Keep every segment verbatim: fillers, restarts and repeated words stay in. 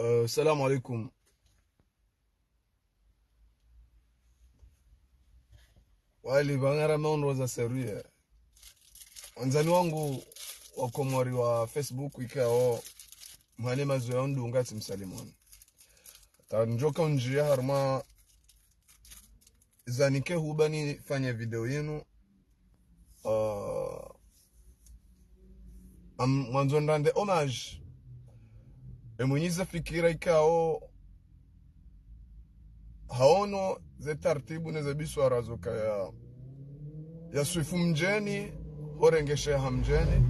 Eh, salam alaikum. Wali bangara maono za serie. Wandzani wangu wa Komori wa Facebook ikao mhane mazoea undunga tsi msalimoni. Ta ndjoka undjia harumwa zanike huba nifanye video yinu. Ah, am-, mwandzo nirande hommage. E mwinyi ze fikira ikao haono ze tartibu ne ze biswara zokaya ya swifu mdjeni, horengesheha mdjeni.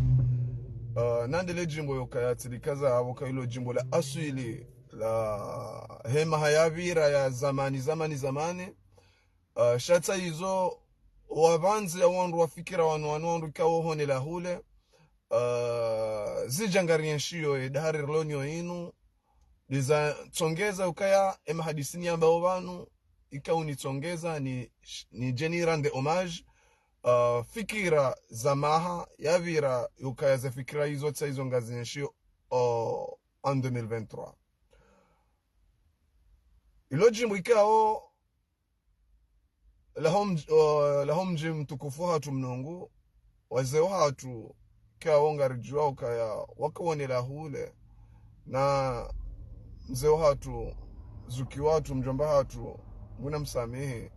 Ah, nande le djimbo yokaya tsilikaza hapvo ka ilo djimbo la aswili la hema hayavira ya zamani, zamani, zamani. Ah, sha tsi izo, wavandzi ya wandru wa fikira wanu, wanu wandru ikao hone la hule. Ah, zidja ngari enshiyo e dahari riloniyo inu. Ndiza tsongeza ukaya e mahadisi niyambao pvanu, ikao nitsongeza ni, nidje nirande hommage. Ah, fikira za maha yavira yokaya ze fikira izo tsi izo ngazi enshiyo, oh, en deux mille vingt-trois. Ilo djimbo ikao laho mdj-, o, laho mdji mtukufu hatru Mnungu, wazee wahatru ikao ngaridjuao ukaya waka wone la hule, na mzee wahatru, zuki wahatru, mdjomba hatru, Mngu namsamihi,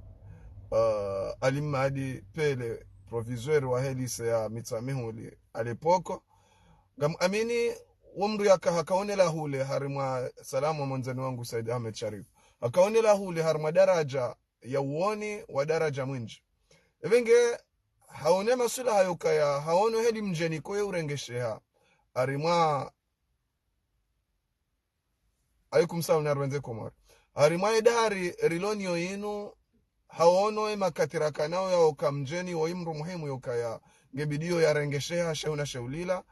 ah, Ali Mmadi Pele, proviseur wahe lycée ya Mitsamihuli à l'époque. Ngam amini, wo mndru yaka haka wone la hule harimwa salamu wa mwandzani wangu Said Ahmed Sharif. Haka wone la hule harimwa daraja ya uoni wa daraja mwindji. Epvenge haone maswila hayo kaya, haono heli mdjeni koye urengesheha. Harimwa, alaikum salam, na rwendze Komori. Harimwa e dahari riloniyo inu, haono e makati rakanao yao ka mdjeni woyi mndru muhimu yokaya ngebidiyo yarengesheha sheu na sheulila.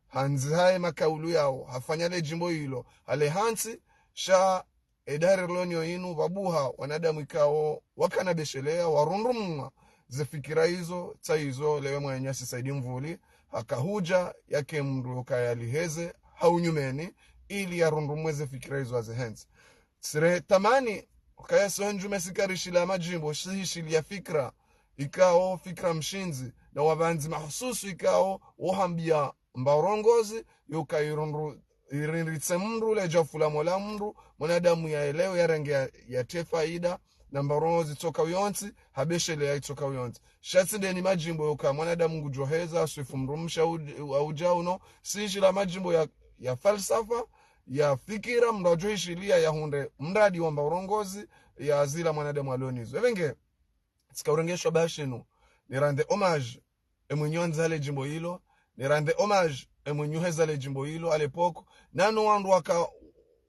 Handzi haye makaulu yao, hafanya le djimbo ilo, hale hantsi, sha e dahari riloniyo inu, pvabuha wanadamu ikao wakana beshelea, warundrumwa ze fikira izo, tsi izo, lewe mwananyasi Saidi Mvuli, haka hudja yake mndru yokaya liheze, ha unyumeni, ili yarundrumwe ze fikira izo hazihentsi. Tsire tamani, ukaya si wendjume si karishila madjimbo, si hishiliya fikira, ikao fikira mshindzi, na wavandzi mahususu ikao wohambia mba urongozi, yoka irundru, irindritse mndru, le djafu la mola mndru, mwanadamu yaelewe, yarenge ya, yatre faida, na mba urongozi tsoka uyontsi, habeshelea itsoka uyontsi. Sha tsi ndeni madjimbo yoka mwanadamu ngudjoheza, swifu mndru msha ud-, audja uno, si hishila madjimbo ya, ya falsafa, ya fikira, mndru adjo hishiliya, yahundre mradi wa mba urongozi, ya zila mwanadamu alonizo. Epvenge, tsika urenge e shwabaha shinu, nirande hommage, e mwinyi wandza le djimbo ilo, nirande hommage, e mwinyi uheza le djimbo ilo, à l'époque, nano wandru waka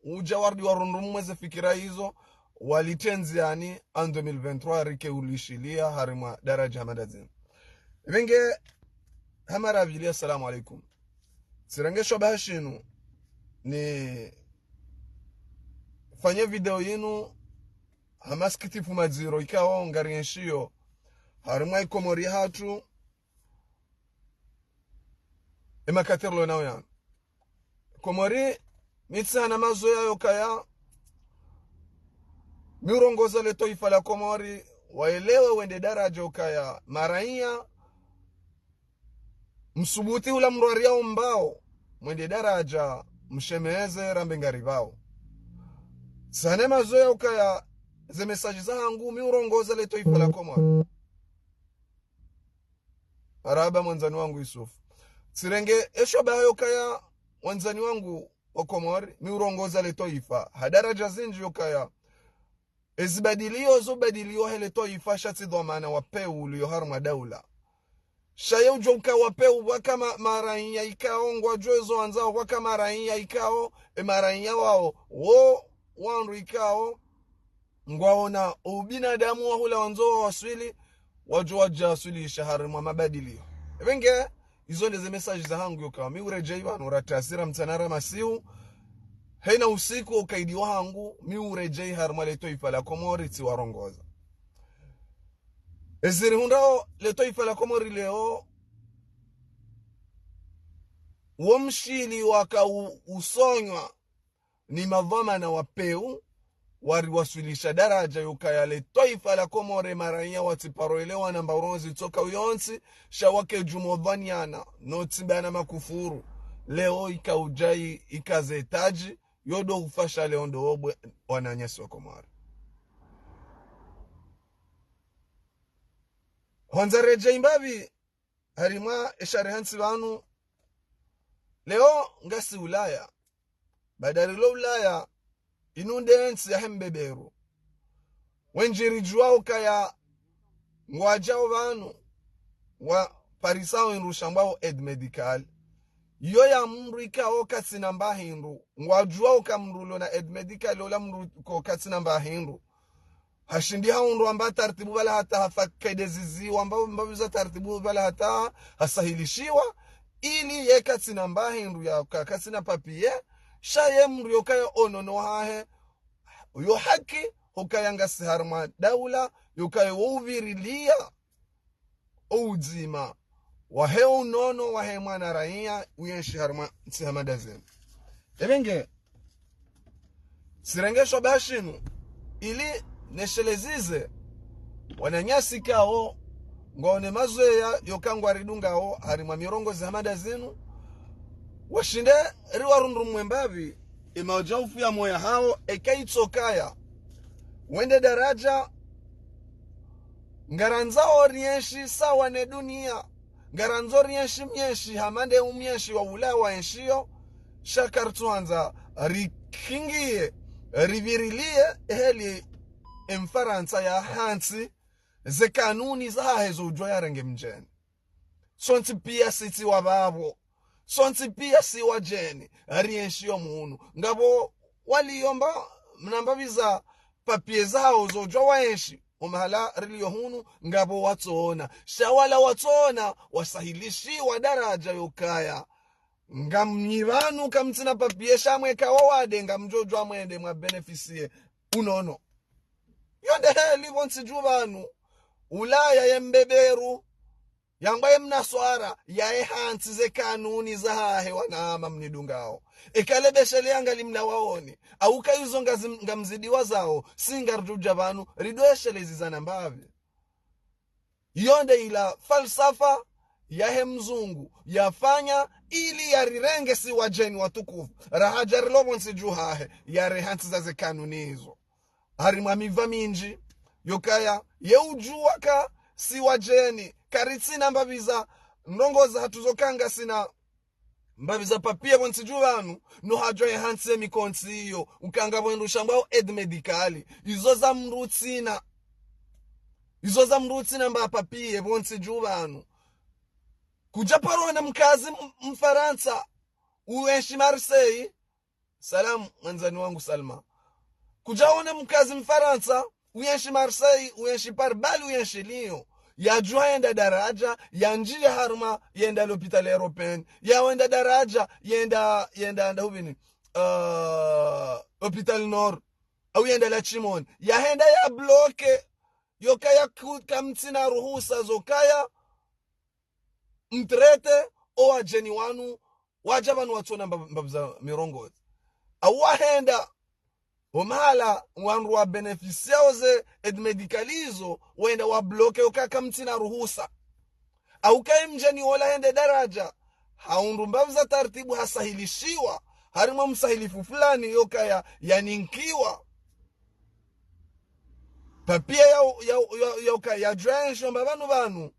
udja warudi warundrumwe ze fikira izo, walitrendziani, en deux mille vingt-trois, rike ulishiliya, harimwa daraja hama ndazinu. Epvenge, hama ravili, assalamu alaikum. Tsirenge e shwabaha shinu, ni fanye video yinu, ha masikitifu madziro ikao ngari enshiyo harimwa i Komori hatru, e makati rilo nao yanu. Komori, mi tsihana mazoea yokaya mi urongoza le twaifa la Komori, waelewe wende daraja ukaya maraiya, msubuti hula mndru ariyao mbao, mwende daraja mshemeze rambe ngari pvao. Tsihana mazoea ukaya ze message zahangu mi urongoza le twaifa la Komori. Marahaba mwandzani wangu Yusuf. Tsirenge e shwabaha yokaya mwandzani wangu wa Komori, mi urongoza le twaifa ha daraja zindji yokaya ezibadiliyo zobadiliyo hele twaifa sha tsi dhwamana wa peu uliyo harumwa daula. Sha ye udjo uka wa peu pvwaka ma-, maraiya ikao ngwadjo ezo wandzao, pvwaka maraiya ikao, e maraiya wao, wo wandru ikao ngwaona ubinadamu wa hula wandzo wawaswili, wadjo wadja waswilisha harimwa mabadiliyo. Epvenge, izo nde ze message zahangu yokaya mi uredjei pvanu, ra tasira mtsana ra masihu, hena usiku ukaidi wahangu, mi uredjei harimwa le twaifa la Komori tsiwarongoza. Ezirihundrao le twaifa la Komori leo, wo mshili waka u-, usonywa, ni madhwamana wa pewu, wariwaswilisha daraja yukaya le twaifa la Komori, maraiya watsiparo elewana mba urongozi tsoka uyontsi, sha wake dju modhwaniana, no tsimbana makufuru. Leo ika udjai, ika ze taji, yo ndo ufasha leo ndo obwe wananyasi wa Komori. Hwandza redjei mbapvi, harimwa esha rihantsi pvanu, leo ngasi Ulaya. Baada rilo Ulaya, inu nde ntsi yahe mbeberu. Wendji ridjuwa ukaya ngwadjao pvanu, waparisao indru shambwao aide médicale. Iyo ya mndru ikao katsina mba hindru. Ngwadjuwa uka mndru ulo na aide médicale, ola mndru ko katsina mba hindru. Hashindi haundru amba tartibu pvala hata hafa kede zizi, wamba, mbapvi za tartibu pvala hata hasahilishiwa, ili ye katsina mba hindru ya ka-, katsina papier, sha ye mndru yokaya onono hahe, yo haki, hukaya ngasi harimwa daula, yokaya wo uvirilia, o udzima wahe unono wahe mwana raiya uyenshi harimwa ntsi hama nda zinu. Ebe nge, tsirenge sho ba shinu, ili neshelezeze wananyasi kao ngwaone mazweya yoka ngwaridungao harimwa mirongozi hama nda zinu, washinde riwarundru mwe mbapvi, ema udja ufu ya moya hao, eka itsokaya wende daraja, ngarandzao rienshi sawa ne dunia, ngarandzo rienshi mienshi hama nde umienshi wa Ulaya waenshiyo, sha karitsuhandza rikingiye, rivirilie, eheli emfarantsa ya hantsi, ze kanuni zahahe zo udjuwa yarenge mdjeni. Sontsi pia sitsi wa pvapvo. Sontsi pia si wadjeni, rienshi yo munu. Ngapvo waliomba mna mbapvi za papier zao zo udjuwa waenshi, omahala riliyo hunu, ngapvo watsoona. Sha wala watsoona, wasahilishiwa daraja yokaya ngamnyi pvanu kamtsina papier, sha mweka wawade ngamdjo udjuwa mwende mwa bénéficier unono. Yo nde heli pvontsi dju pvanu, Ulaya ye mbeberu, yangwa ye mnaswara, yaye hantsi ze kanuni zahahe wanama mnidungao. Eka le besheleya ngali mna waoni, au ka izo ngazi-, ngamzidiwa zao, si ngaridjo udja pvanu, rido eshelezizana mbapvi. Yo nde ila falsafa yahe mzungu, yafanya ili yarirenge si wadjeni watukufu. Rahadja rilo pvontsi dju hahe, yare hantsi za ze kanuni izo. Harimwa miva mindji, yokaya, ye udjuwa ka si wadjeni, karitsina mbapvi za, ndrongo zahatru zoka ngasina mbapvi za papier pvontsi dju pvanu, no hadjuwa ye hantsi ye mikontsi iyo, uka ngapvo indru shambwao aide médicale, izo za mndru utsina. Izo za mndru utsina mba papier pvontsi dju pvanu. Kudja paro ona mkazi m-, Mfarantsa, uenshi Marseille, Salam, mwandzani wangu Salma. Kudja one mkazi Mfarantsa, uyenshi Marseille, uyenshi Paris, bali uyenshi Lyon. Yadjuwa yenda daraja, yandjiya harumwa, yenda l'hôpital européen. Yawenda daraja, yenda, yenda, nda hupvini. Euh, hôpital Nord. Au yenda la Chimone. Yahenda ya bloqué. Yokaya ku-, kamtsina ruhusa zokaya mtraité o wadjeni wanu, wadja pvanu watsona mba-, mbapvi za mirongozi. Au wahenda, omahala wandru wa bénéficier oze aide médicale izo, wenda wa bloqué yoka kamtsina ruhusa. Au kaye mdjeni wola hende daraja, haundru mbapvi za tartibu hasahilishiwa, harimwa msahilifu fulani yokaya yaninkiwa. Papier ya, ya, ya, yokaya yadjuwa yenshi mba pvanu pvanu.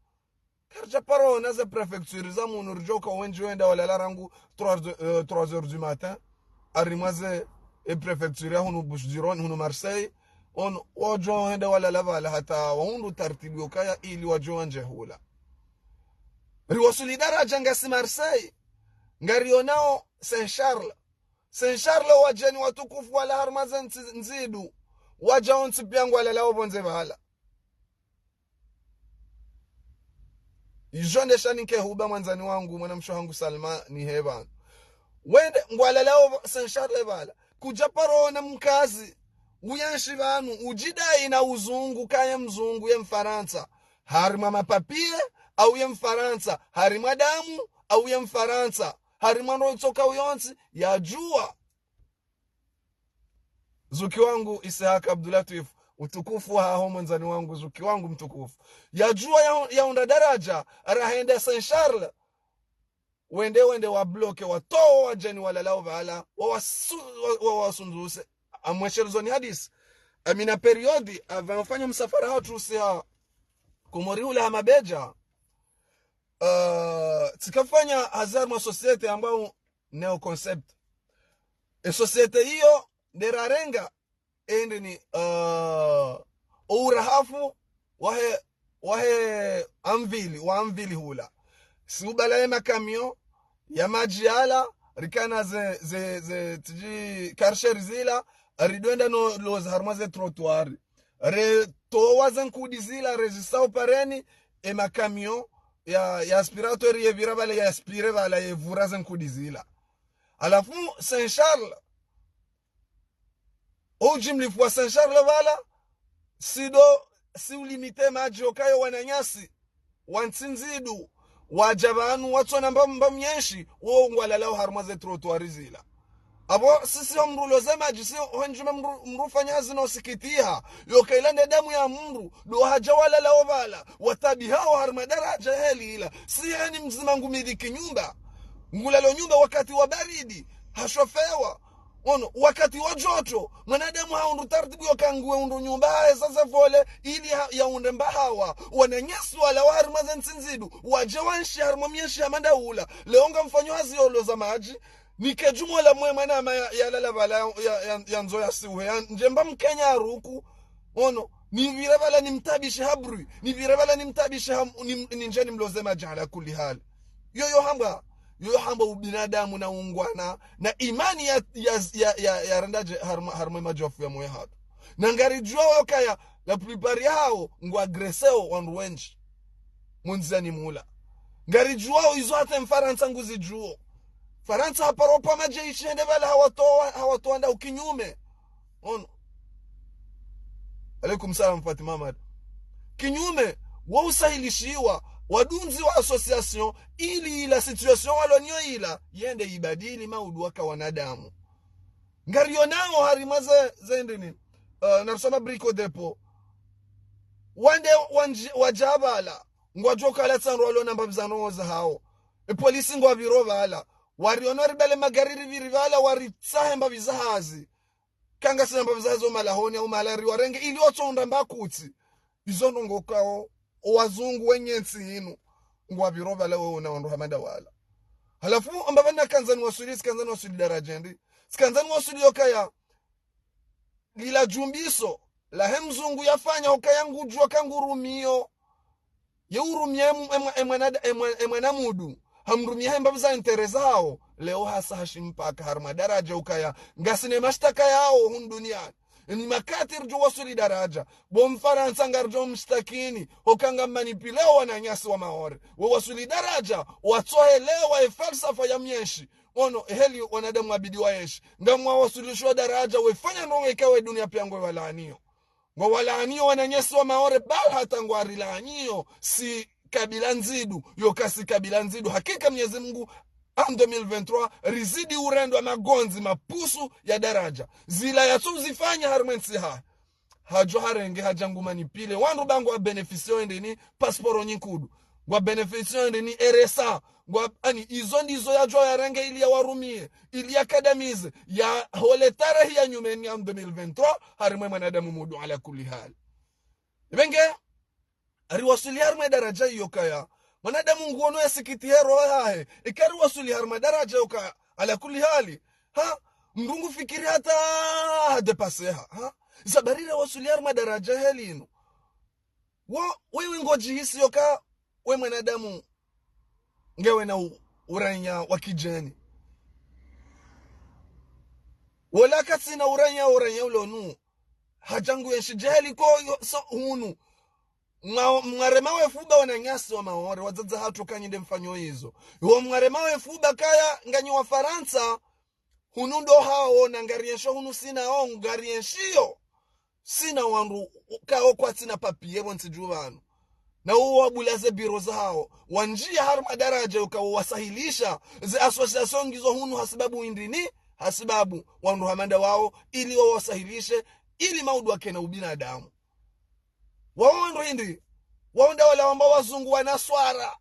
Karidja paro ona ze préfecture za munu ridjoka wendji wenda walala rangu trois, euh, trois heures du matin. Harimwa ze, e préfecture ya hunu Bouches-du-Rhône, hunu Marseille. On, wadjo henda walala pvala hata wahundru tartibu yokaya ili wadjo wandje hula. Riwasuli daraja ngasi Marseille. Ngarionao Saint-Charles. Saint-Charles wadjeni watukufu wala harimwa ze ntsi ndzidu. Wadja ontsi pia ngwalalao pvondze pvala. Ijo nde sha ninke huba mwandzani wangu, mwanamshe hangu Salma, nihe pvanu. Wende, ngwalalao Saint-Charles pvala. Kudja paro ona mkazi, uyenshi pvanu, udjidai na uzungu, kaye mzungu ye Mfarantsa. Harimwa mapapier, au ye Mfarantsa. Harimwa damu, au ye Mfarantsa. Harimwa ndro tsoka uyontsi, yadjuwa. Zuki wangu Isihaka Abdulatif, utukufu haho mwandzani wangu, zuki wangu mtukufu. Yadjuwa ya, yaunda daraja, rahenda Saint Charles. Wende, wende wabloke, watowe wadjeni walalao pvala, wawasu-, wa-, wa-, wawasundzuse. Amweshelezoni hadisi. Amina période, avant ufanya msafara hatru usiha Komori hula ha Mabedja. Uh, tsikafanya hazi harumwa société ambao Neo Concept. E société iyo, nde rarenga, ende ni, uh, ourahafu, wahe, wahe anvil, wa anvil hula. Si ubala ye makamiyo, ya madji yala, rikana ze, ze, ze, tiji karcher zila, ridwenda no loza harumwa ze trottoir. Retowa ze nkudi zila, rezisa upareni, e makamiyo, ya, ya aspirateur ye pvira pvala, ya aspire pvala, ye pvura ze nkudi zila. Halafu, Saint Charles, o ujimlifu wa Saint Charles pvala, sido, si ulimite madji okaya wananyasi, wa Ntsindzidu, wadja pvanu, watsona mba, mba myenshi, wo ngwalalao harumwa ze trottoir zila. Apvo, sisi ho mndru loze madji, si ho ndjuma mndru, mndru fanya hazi no sikitiha, yoka ila nde damu ya mndru, ndo hadja walalao pvala, watabihao harumwa daraja heli ila, si heni mdzima ngumiliki nyumba, ngulalo nyumba wakati wa baridi, hashofewa, ono, wakati wa joto, mwanadamu haundru taratibu yoka nguwe undru nyumba, haeza ze vole, ili ha, yaunde mbahawa. Wananyasi wala wa harumwa ze Ntsindzidu, wadje wanshi harumwa myenshi ya mandaula. Leo ngamfanyo hazi yoloza madji, nike djumwa la mwe mwana ama ya, yalala pvala ya, ya, ya, yandzo yasiuhe, ya, ndjemba Mkenya aruku, ono, nipvire pvala nimtabishe habri, nipvire pvala nimtabishe ham-, nim-, nindje nimloze madji ala kulli hali. Yoyo hamba, yoyo hamba ubinadamu na ungwana, na imani ya, ya, ya, ya, ya randadje harumwa, harumwa madjofu ya moyo hatru. Na ngaridjuwao yokaya, la plupart yahao, ngwa agresseo wandru wendji. Mundziyani mula. Ngaridjuwao izo hata Mfarantsa nguzidjuo. Farantsa haparo pa madjeshi hende pvala hawatowa, hawatowa nda ukinyume. Ono. Alaikum salam, Fatima Ahmad. Kinyume, wo usahilishiwa, wadunzi wa association, ili ila situation walo nayo ila, yende ibadili maudu waka wanadamu. Ngarionao harumwa ze, ze ndini, uh, narusoma Brico Dépôt. Wande, wandji-, wadja pvala, ngwadjo kala tsandru walo na mbapvi za ndrongo zahao. E polisi ngwapviro pvala, wariono ribale magari ripviri pvala, waritsahe mbapvi za hazi. Kanga sina mbapvi zazo malahoni au malari warenge ili otso unda mbakutsi. Izo ndrongo kao, o wazungu wenye ntsi inu. Ngwapviro pvala wewe na wandru hamanda wala. Halafu, amba pvana kandzani wasuli, tsi kandzani wasuli daraja ndi. Tsi kandzani wasuli yokaya. Lila djumbiso, lahe mzungu yafanya hokaya ngudjuwa ka ngurumiyo. Ye urumiya emu-, emwa-, emwana-, emwa-, emwana mudu. Hamrumiya he mbapvi za intérêt zahao. Leo hasa hashimpaka harumwa daraja ukaya. Ngasina mashtaka yahao hunu duniani. Ni makati ridjo wasuli daraja. Bo Mfarantsa ngaridjo mshtakini. Hoka ngammanipuleo wananyasi wa Maore. We wasuli daraja. Watsohelewa e falsafa ya myenshi. Ono, heli wanadamu wabidi wayenshi. Ngamwa wasulishiwa daraja, wefanya ndrongo ikawe dunia pia ngwe walaaniyo. Ngwa walaaniyo wananyasi wa Maore, bal hata ngwa rilaaniyo si kabila ndzidu, yoka si kabila ndzidu. Hakika Mwenyezi Mungu, en deux mille vingt-trois, rizidi urendwa magondzi mapusu ya daraja. Zila yatsu uzifanya harumwa entsi ha. Hadjo harenge hadja ngumanipule. Wandru ba ngwa bénéficier wende ni passeport nyinkudu. Ngwa bénéficier wende ni R S A. Ngwa, ani, izo ndizo yadjo yarenge ili yawarumiye, ili yakadamize, yahole tarehi ya nyumeni ya deux mille vingt-trois, harumwa mwanadamu mudu ala kulli hali. Ibenge, riwasuli harumwa daraja iyo kaya. Mwanadamu nguono yasikitihe roho yahe. Ika riwasuli harumwa daraja iyo kaya. Ala kulli hali. Ha? Mndru ngufikiri hata hadépassé ha. Ha? Sababu riwasuli harumwa daraja heli inu. Wo, wewe ngodjihisi yoka, we mwanadamu, ngewe na u-, uranya wa kidjeni. Wola katsina uranya, uranya ulo nu. Hadja nguyenshi djeli ko yo, so hunu. Mwa-, mwarema wefuba wananyasi wa Maore, wadzadze hatru kanyinde mfanyo izo. Wo mwarema wefuba kaya nganyi Wafarantsa, hunu ndo hao na ngariyenshio hunu sina o ngariyenshio. Sina wandru kao kwatsina papier pvo ntsi dju pvanu. Na uwo wabula ze biro zahao. Wandjia harumwa daraja yoka wasahilisha ze association ngizo hunu hasibabu indini hasibabu wandru hama nda wao, ili wawasahilishe, ili maudu wakena ubinadamu. Wao wandru hindri, wao nda wala wamba wazungu wanaswara.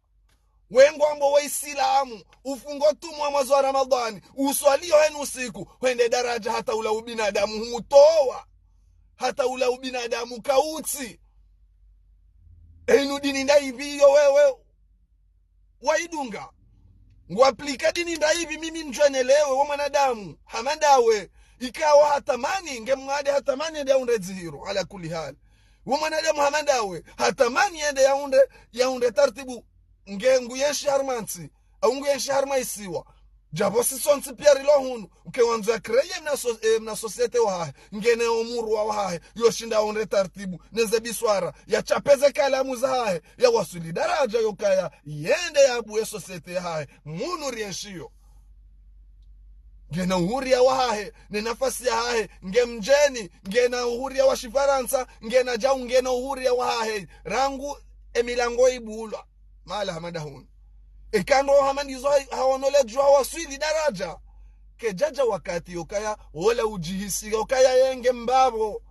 Wengwambo waisilamu, ufungo tumwa mwezi wa Ramadhani, uswalio henu usiku, hwende daraja hata ula ubinadamu hutowa. Hata ula ubinadamu kautsi. Enu dini nda ipvi iyo wewe waidunga? Ngwaplika dini nda ipvi mimi ndjwenelewe, we mwanadamu hama ndawe, ikao hatamani, nge mwade hatamani yende yaunde dzihiro, ala kulli hali. We mwanadamu hama ndawe, hatamani yende yaunde, yaunde tartibu, nge nguyenshi harumwa ntsi, au nguyenshi harumwa isiwa. Djapvo si sontsi pia rilo hunu, uke wandzo ya créer mna so-, eh, mna société wahahe, ngena omurwa wahahe, yoshinda yaunde tartibu, neze biswara, yachapeze kalamu zahahe, yawaswili daraja yokaya, yende yabuwe société yahahe, munu rienshiyo. Ngena uhuria wahahe, ne nafasi yahahe, nge mdjeni, ngena uhuria wa Shifarantsa, ngena djau, ngena uhuria wahahe, rangu emilango ibulwa. Mahala hama nda hunu. Eka ndo hama ndizo ha-, haonole djuu hawaswili daraja. Kedjadja wakati yokaya, wola udjihisi, yokaya yenge mbapvo.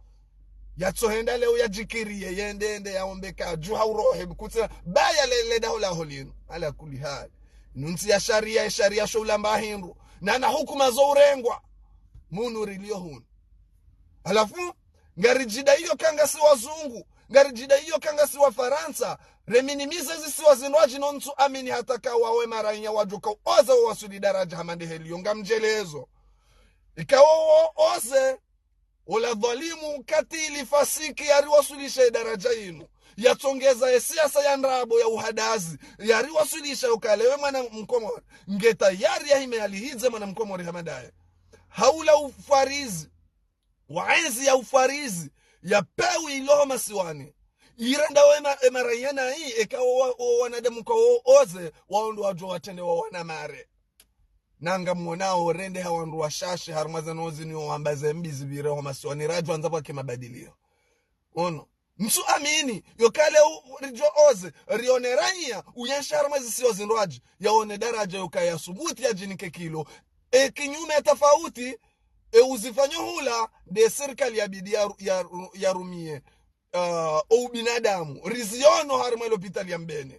Yatsohenda leo yadjikiriye, yende, yende, yaombe ka djuu ha urohe, bukutsi, baya le, le daho laho linu. Ala kulli hali. Inu ntsi ya sharia, ya sharia sho ulamba hindru. Na na hukuma zo urengwa. Munu rilio hunu. Halafu, ngaridjidaiyo ka ngasi wazungu, ngaridjidaiyo ka ngasi Wafarantsa, reminimize zisiwa zindrwadji no ntsu amini hata ka wawe marainya wadjoka oze wawaswili daraja hama nde heliyo, ngamdjelezo. Ikao wo oze, ola dhalimu, katili, fasiki, yariwaswilisha ye daraja inu. Yatsongeza ye siasa ya ndrabo ya uhadazi, yariwaswilisha yokale we mwana Mkomori, nge tayari yahime yalihidze mwana Mkomori hama ndaye. Haula ufarizi, wa enzi ya ufarizi, ya pewu iloho masiwani. Irenda we ma-, e marainya nayi, eka wo wa-, wo wanadamu ka wo oze, wao ndo wadjo watrende wa wana mare. Nanga mwonao rende ha wandru washashi harumwa zeno zinu yo wamba ze mbi zipvire ho masiwani radjo andza pvwake mabadilio. Ono. Ntsu amini, yokale u-, ridjo oze, rione rainya, uyenshi harumwa zisiwa zindrwadji, yaone daraja yokaya subuti yadjinike kilo. E kinyume tafauti, e uzifanyo hula, nde sirikali yabidi ya, ya, yarumie. Ah, o ubinadamu, riziono harumwa lopitali ya Mbeni.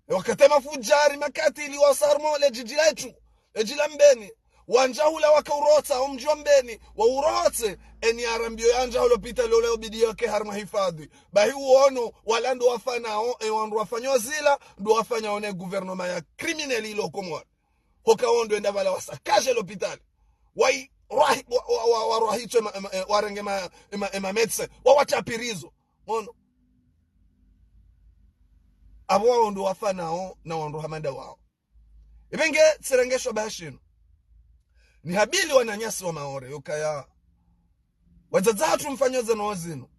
E wakati mafudjari makatili wasa harumwa le djidji letru, le djila Mbeni. Wandja hula wakaurotsa, o mdji wa Mbeni, waurotse, eni arambio yandja hula lopitali ola obidi yake harumwa hifadhi. Bahi uono, wala ndo wafanao, e wandru wafanyo zila, ndo wafanyaone gouvernement ya criminel ilo Komori. Hoka wo ndo wenda pvala wasakaje lopitali. Wai-, wahi-, wa-, wa-, wa-, warwahitswe ma-, ma-, eh, warenge ma-, ma-, ma médecin. Wawatapirizo. Ono. Apvo wao ndo wafanao na wandru hama nda wao. Ipvenge tsirenge sho bahashinu. Ni habili wananyasi wa Maore, yokaya. Wadzadze hatru mfanyo zeno zinu.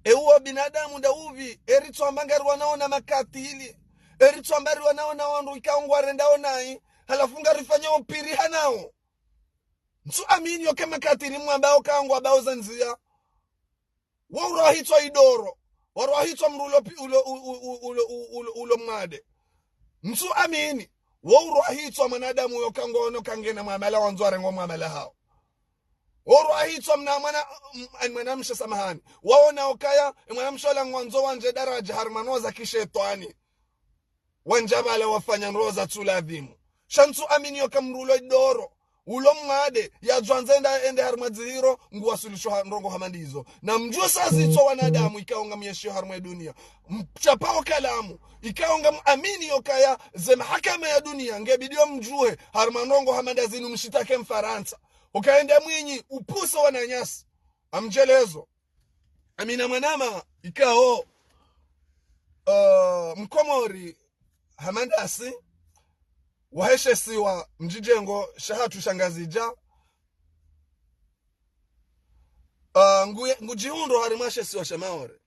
E uwo binadamu nda upvi, eritsoamba ngariwanao na makatili. Eritsoamba riwanao na wandru ikao ngwarendao nayi, halafu ngarifanyo upviri hanao. Ntsu amini yoke makatili mwambao ka ngwabao za ndzia. Wo urwahitswa idoro. Warwahitswa mdru ulo pi-, ulo, u-, u-, u-, ulo, u-, ulo, ulo mwade. Ntsu amini. Wo urwahitswa mwanadamu yoka ngono kangena mwamala wandzo warenge mwamala hao. Wo urwahitswa mna mwana, m-, ani mwanamshe samahani. Waona okaya, e mwanamshe ola ngwandzo wandje daraja harumwa no za kishetwani. Wandja pvala wafanya ndro za tsu ladhimu. Sha ntsu amini yoka mdru ulo idoro, ulo mwade, yadjwandza enda ende harumwa dzihiro, nguwaswilisho ha-, ndrongo hama ndizo. Na mdjusa zitso wanadamu, ikao ngamyeshiyo harumwa dunia. Mchapao kalamu, ikao ngamamini yokaya, ze mahakama ya dunia, ngebidio mdjuhe, harumwa ndrongo hama nda zinu mshitake Mfarantsa. Ukaenda Mwinyi, upuse wananyasi. Amdjelezo. Amina mwanama, ikao, uh, Mkomori hama ndasi, wahe she isiwa mdjidjengo shahatru sha Ngazidja, uh, ngu-, ngudjihundro harimwa she isiwa sha Maore.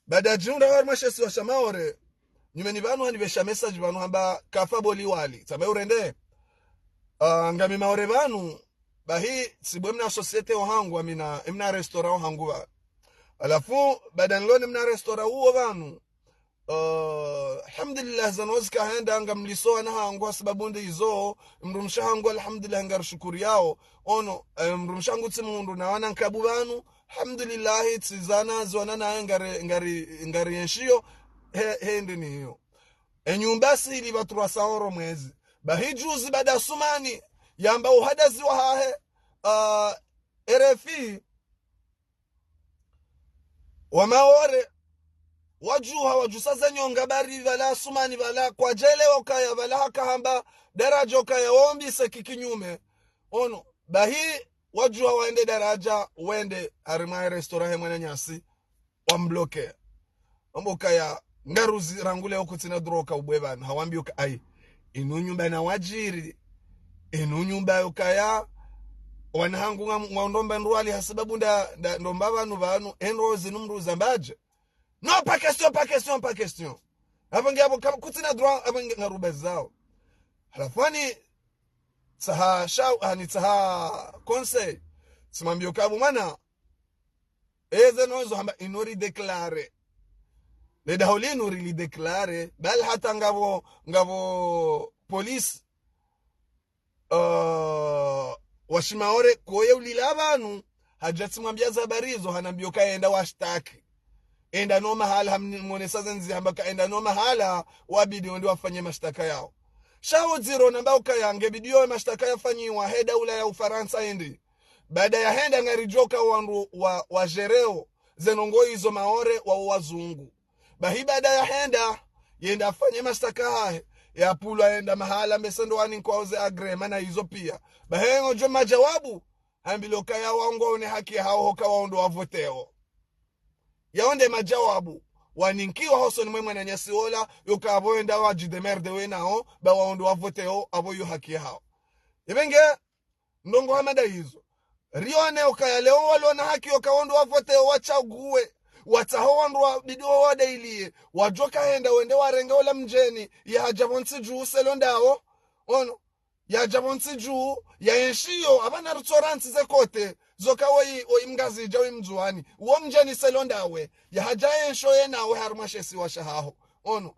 Baada djihundro harimwa she isiwa sha Maore, nyumeni pvanu hanipvesha message pvanu hamba kafa boli wali. Tsambe urende. Uh, ngami Maore pvanu, bahi, tsibwe mna société wahangu, amina, mna restaurant wahangu pva. Halafu, baada nilone mna restaurant uwo pvanu, Uh, alhamdulillah, zanu zikahenda, ngamliso wana hangu, ha sababu ndizo, mdrumshe hangu, alhamdulillah, ngarishukuriyao. Ono, eh, mdrumshe hangu tsi mundru, na wana nkabu pvanu, alhamdulillah, tsi zana, zwana naye ngari, ngari, ngarienshiyo, he, hende ni hiyo. E nyumba si ili pva trois cents euros mwezi. Bahi juzi baada Sumani, yamba uhadazi wahahe, uh, R F I, wa Maore, wadjuha, wadjusa ze nyonga bari pvala Sumani pvala, kwadjelewa ukaya pvala hakahamba daraja ukaya wombise kikinyume. Ono, bahi, wadjuha wende daraja, wende harimwa restaurant he mwananyasi, wambloke. Wamba ukaya, ngaruzi rangu leo kutsina droit uka ubwe pvanu, hawambi uka, ai, inu nyumba na wadjiri, inu nyumba ukaya, wana hangu nga, nga ndomba ndrwali ha sababu nda, nda, ndomba pvanu pvanu, endro zinu mdru zambadje. Non, pas question, pas question, pas question. Apvo nge apvo, kama kutsina droit, apvo nge ngaruba zao. Halafu ani, tsaha shau, ani tsaha conseil. Tsimwambio kabu mwana, eze nozo hamba inu ridéclaré. Le daho linu rilidéclaré, bal hata ngapvo, ngapvo police, uh, wa Shimaore, koye ulila pvanu, hadja tsimwambia za habari izo, hanambio ka enda washtaki. Enda no mahala, hamwonesa ze ndzia, hamba ka enda no mahala, wabidi wende wafanye mashtaka yao. Sha udziro namba ukaya nge bidi yo mashtaka yafanyiwa, he daula ya Ufarantsa indi. Baada ya henda ngaridjo ka wandru wa, wa gereo, ze ndrongoo izo Maore wa wazungu. Bahi baada ya henda, yenda afanye mashtaka hahe, yapvulwa yenda mahala mbese ndo wani nkwao ze agrément na izo pia. Bahi ngodjo madjawabu, hambilwa ukaya wao ngwaone haki hao hoka wao ndo wavoteo. Yao nde madjawabu, waninkiwa hosoni mwe mwananyasi ola, yoka apvo wenda wadjidémerder wenao, ba wao ndo wavoteo, apvo yo haki hao. Ipvenge, ndrongoo hama nda izo. Rione ukaya leo walona haki yoka wao ndo wavoteo watsague, watsaho wandru wabidi wawadailiye, wadjo ka henda wende warenge ola mdjeni, yahadja pvontsi dju selon ndawo. Ono, yahadja pvontsi dju, yaenshiyo, apvana rutsoransi ze kote, zoka woyi, woyi Mngazidja, woyi Mndzuwani. Wo mdjeni selon ndawe, yahadja yaensho yenawe harumwa she isiwa shahaho. Ono,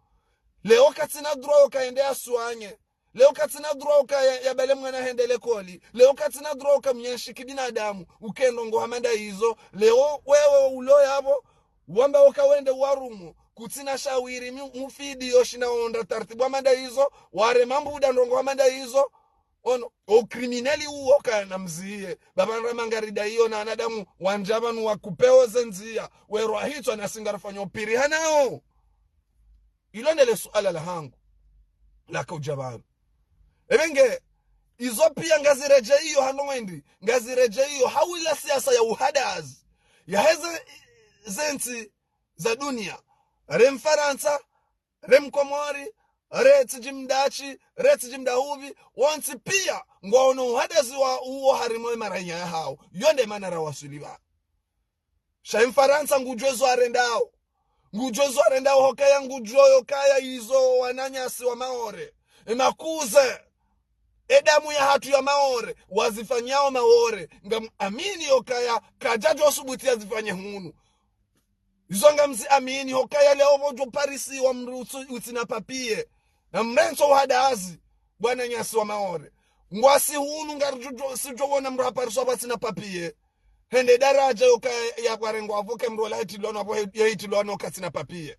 leo katsina droit yoka ende yaswanye. Leo katsina droit uka ya, yabale mwana hende lekoli. Leo katsina droit uka mnyenshi kibinadamu. Uke ndrongoo hama nda izo. Leo wewe ulo yapvo, wamba uka wende warumu. Kutsina shawiri mi, mufidi yoshina wonda tartibu hama nda izo. Ware mambuda ndrongoo hama nda izo. Ono, o criminel uwo kana mziye. Baba nrama ngarida iyo na wanadamu wandja pvanu wakupveo ze ndzia. Werwa hitswa na singarifanya upiri hanao. Ilo ndele suala la hangu laka udja pvanu. Epvenge, izo pia ngaziredjeiyo hano mwendi, ngaziredjeiyo hawila siasa ya uhadazi, yaheze zentsi za dunia, re Mfarantsa, re Mkomori, re tsidji Mdachi, re tsidji Mdahupvi, wontsi pia ngwaono uhadazi wa uwo harimwa ye maranya yahao. Yo nde mana rawaswili pvanu. Sha Mfarantsa ngudjuo zo arendao. Ngudjuo zo arendao hokaya ngudjuo yokaya izo wananyasi wa Maore, emakuze, edamu yahatru ya Maore, wazifanyao Maore, ngam amini yokaya kadjadjo subuti yazifanye hunu. Izo ngamzi amini hokaya leo pvodjo parisiwa mdru utsu-, utsina papier, na mrentso uhadazi, bwananyasi wa Maore. Ngwasi hunu ngaridjo, sidjo wona mdru hapariswa pvatsina papier. Hende daraja yoka ya, ya kwarengwa apvo ke mdru ola hitilwano apvo he, ya hitilwano katsina papier.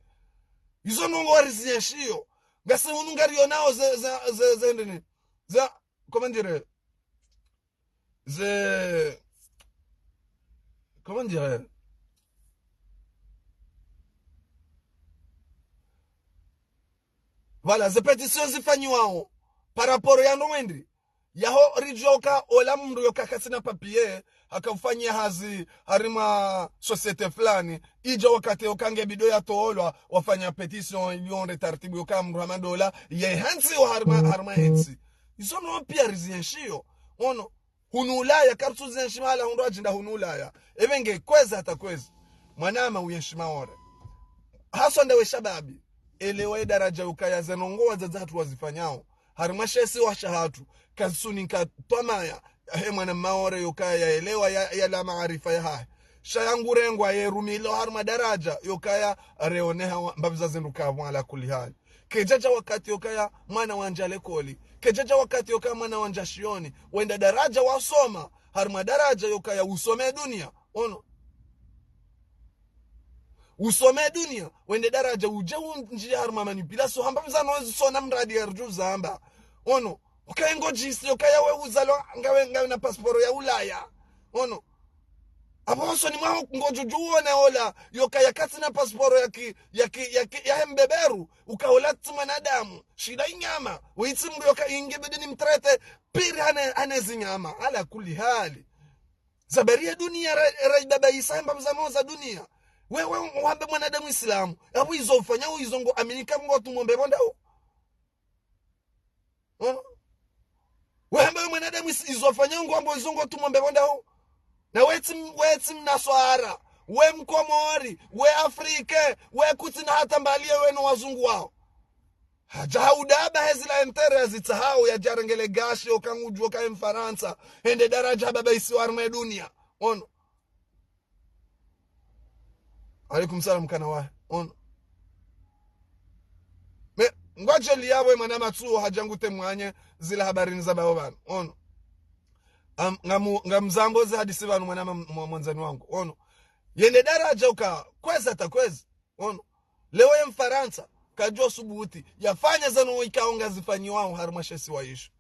Izo ndrongoo rizienshiyo. Ngasi hunu ngarionao ze, ze, ze, ze ndini. Ze, comment dire? Ze, comment dire? Voilà, ze pétition zifanyiwao par rapport ya ndo mwendi. Yaho ridjoka ola mdru yoka katsina papier, haka ufanya hazi harimwa société fulani, idja wakati yoka nge bido yatolwa, wafanya pétition, yonde tartibu yoka mdru hama ndola, ye hantsi wa harimwa, harimwa hentsi. Izo no pia rizienshiyo. Ono, hunu Ulaya, kartsu zienshi mahala hundru adjinda hunu Ulaya. Epvenge kwezi hata kwezi. Mwanama uyenshi Maore. Haswa ndawe shababi. Elewa ye daraja ukaya ze ndrongoo wadzadze hatru wazifanyao. Harimwa she isiwa shahatru. Kazisunika twamaya. He mwana Maore yokaya yaelewa ya, yala maarifa yahahe. Sha yangu rengwa ye rumilo harumwa daraja yokaya reoneha wa- mbapvi za zindru kapvo ala kulli hali. Kedjadja wakati yokaya mwana wandja lekoli. Kedjadja wakati yokaya mwana wandja shioni. Wende daraja wasoma. Harumwa daraja yokaya usome dunia. Ono. Usome dunia. Wende daraja udje undjie harumwa manipulation. Hamba mzano wezi sona mradi ya rudju zamba. Ono. Ukaye ngodjisi, ukaya we uzalwa ngawe, ngawe na pasiporo ya Ulaya. Ono. Apvo hosoni mwaho ngodjudju uone ola, yokaya katsina pasiporo ya ki, ya ki, ya ki, ya hembeberu, ukaola tsi mwanadamu, shila inyama, witsi mdru yoka inge bidi ni mtrete, piri hane, hane zinyama, ala kulli hali. Zabari ya dunia, ra, ra ibaba isa hemba mzamo za dunia. Wewe wambe mwanadamu Islamu, apvo izo ufanya izo ngo aminika ngo tumombe bonda ho. Hmm? Wembe we mwanadamu is- izo fanya ngo ambo izo ngo tumombe bonda ho. Na wetsi m- wetsi mnaswara, we mkomori, we Afrike, we kutsi na hata mbali ye weno wazungu wao. Hadja haudaba hezi la entere ya zitsa hao ya djarengele gashi oka ngudjuo ka Mfarantsa, hende daraja baba isi wa harumwa dunia. Ono. Alaikum salam kana wahe. Ono. Me, ngwadjeli yapvo mwana matsuo hadja ngute mwanye zila habari ni za bao pvanu. Ono. Am, ngamu, ngamzambo zi hadisi pvanu mwana ma- mwa- mwandzani wangu. Ono. Yende daraja uka, kwezi hata kwezi. Ono. Leo ye Mfarantsa, kadjo subuti, yafanya zano ikao ngazifanyiwao harumwa she isiwa isho.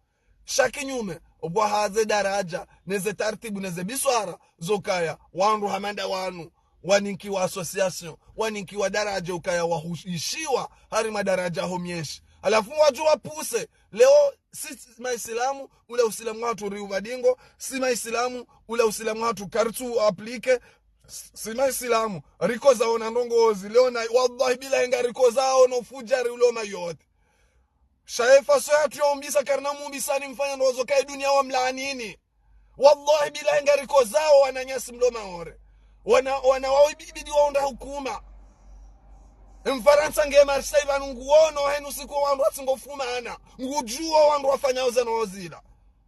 Sha kinyume, obwa haze daraja, neze tartibu, neze biswara, zokaya, wandru hama nda wanu, waninkiwa association, waninkiwa daraja ukaya wahuishiwa, harumwa daraja ho myeshi. Halafu wadjo wapuse, leo si si maisilamu, ule usilamu hatru ri ubadingo, si maisilamu, ule usilamu hatru karitsu aplike, si maisilamu, riko zaona ndrongozi, leo na, wallahi billahi nga riko zaona ufudjari ulo mayote. Sha ye faso yatru ya umbisa karina mumbisa ni mfanya ndrongo zo kayi dunia wa mlaanini. Wallahi billahi nga riko zao wananyasi mlo Maore. Wana, wana wao ibi- ibidi waunda hukuma. Mfarantsa nge Marseille pvanu nguono henu siku wandru watsingo fumana. Ngudjuo wandru wafanya uza no zila.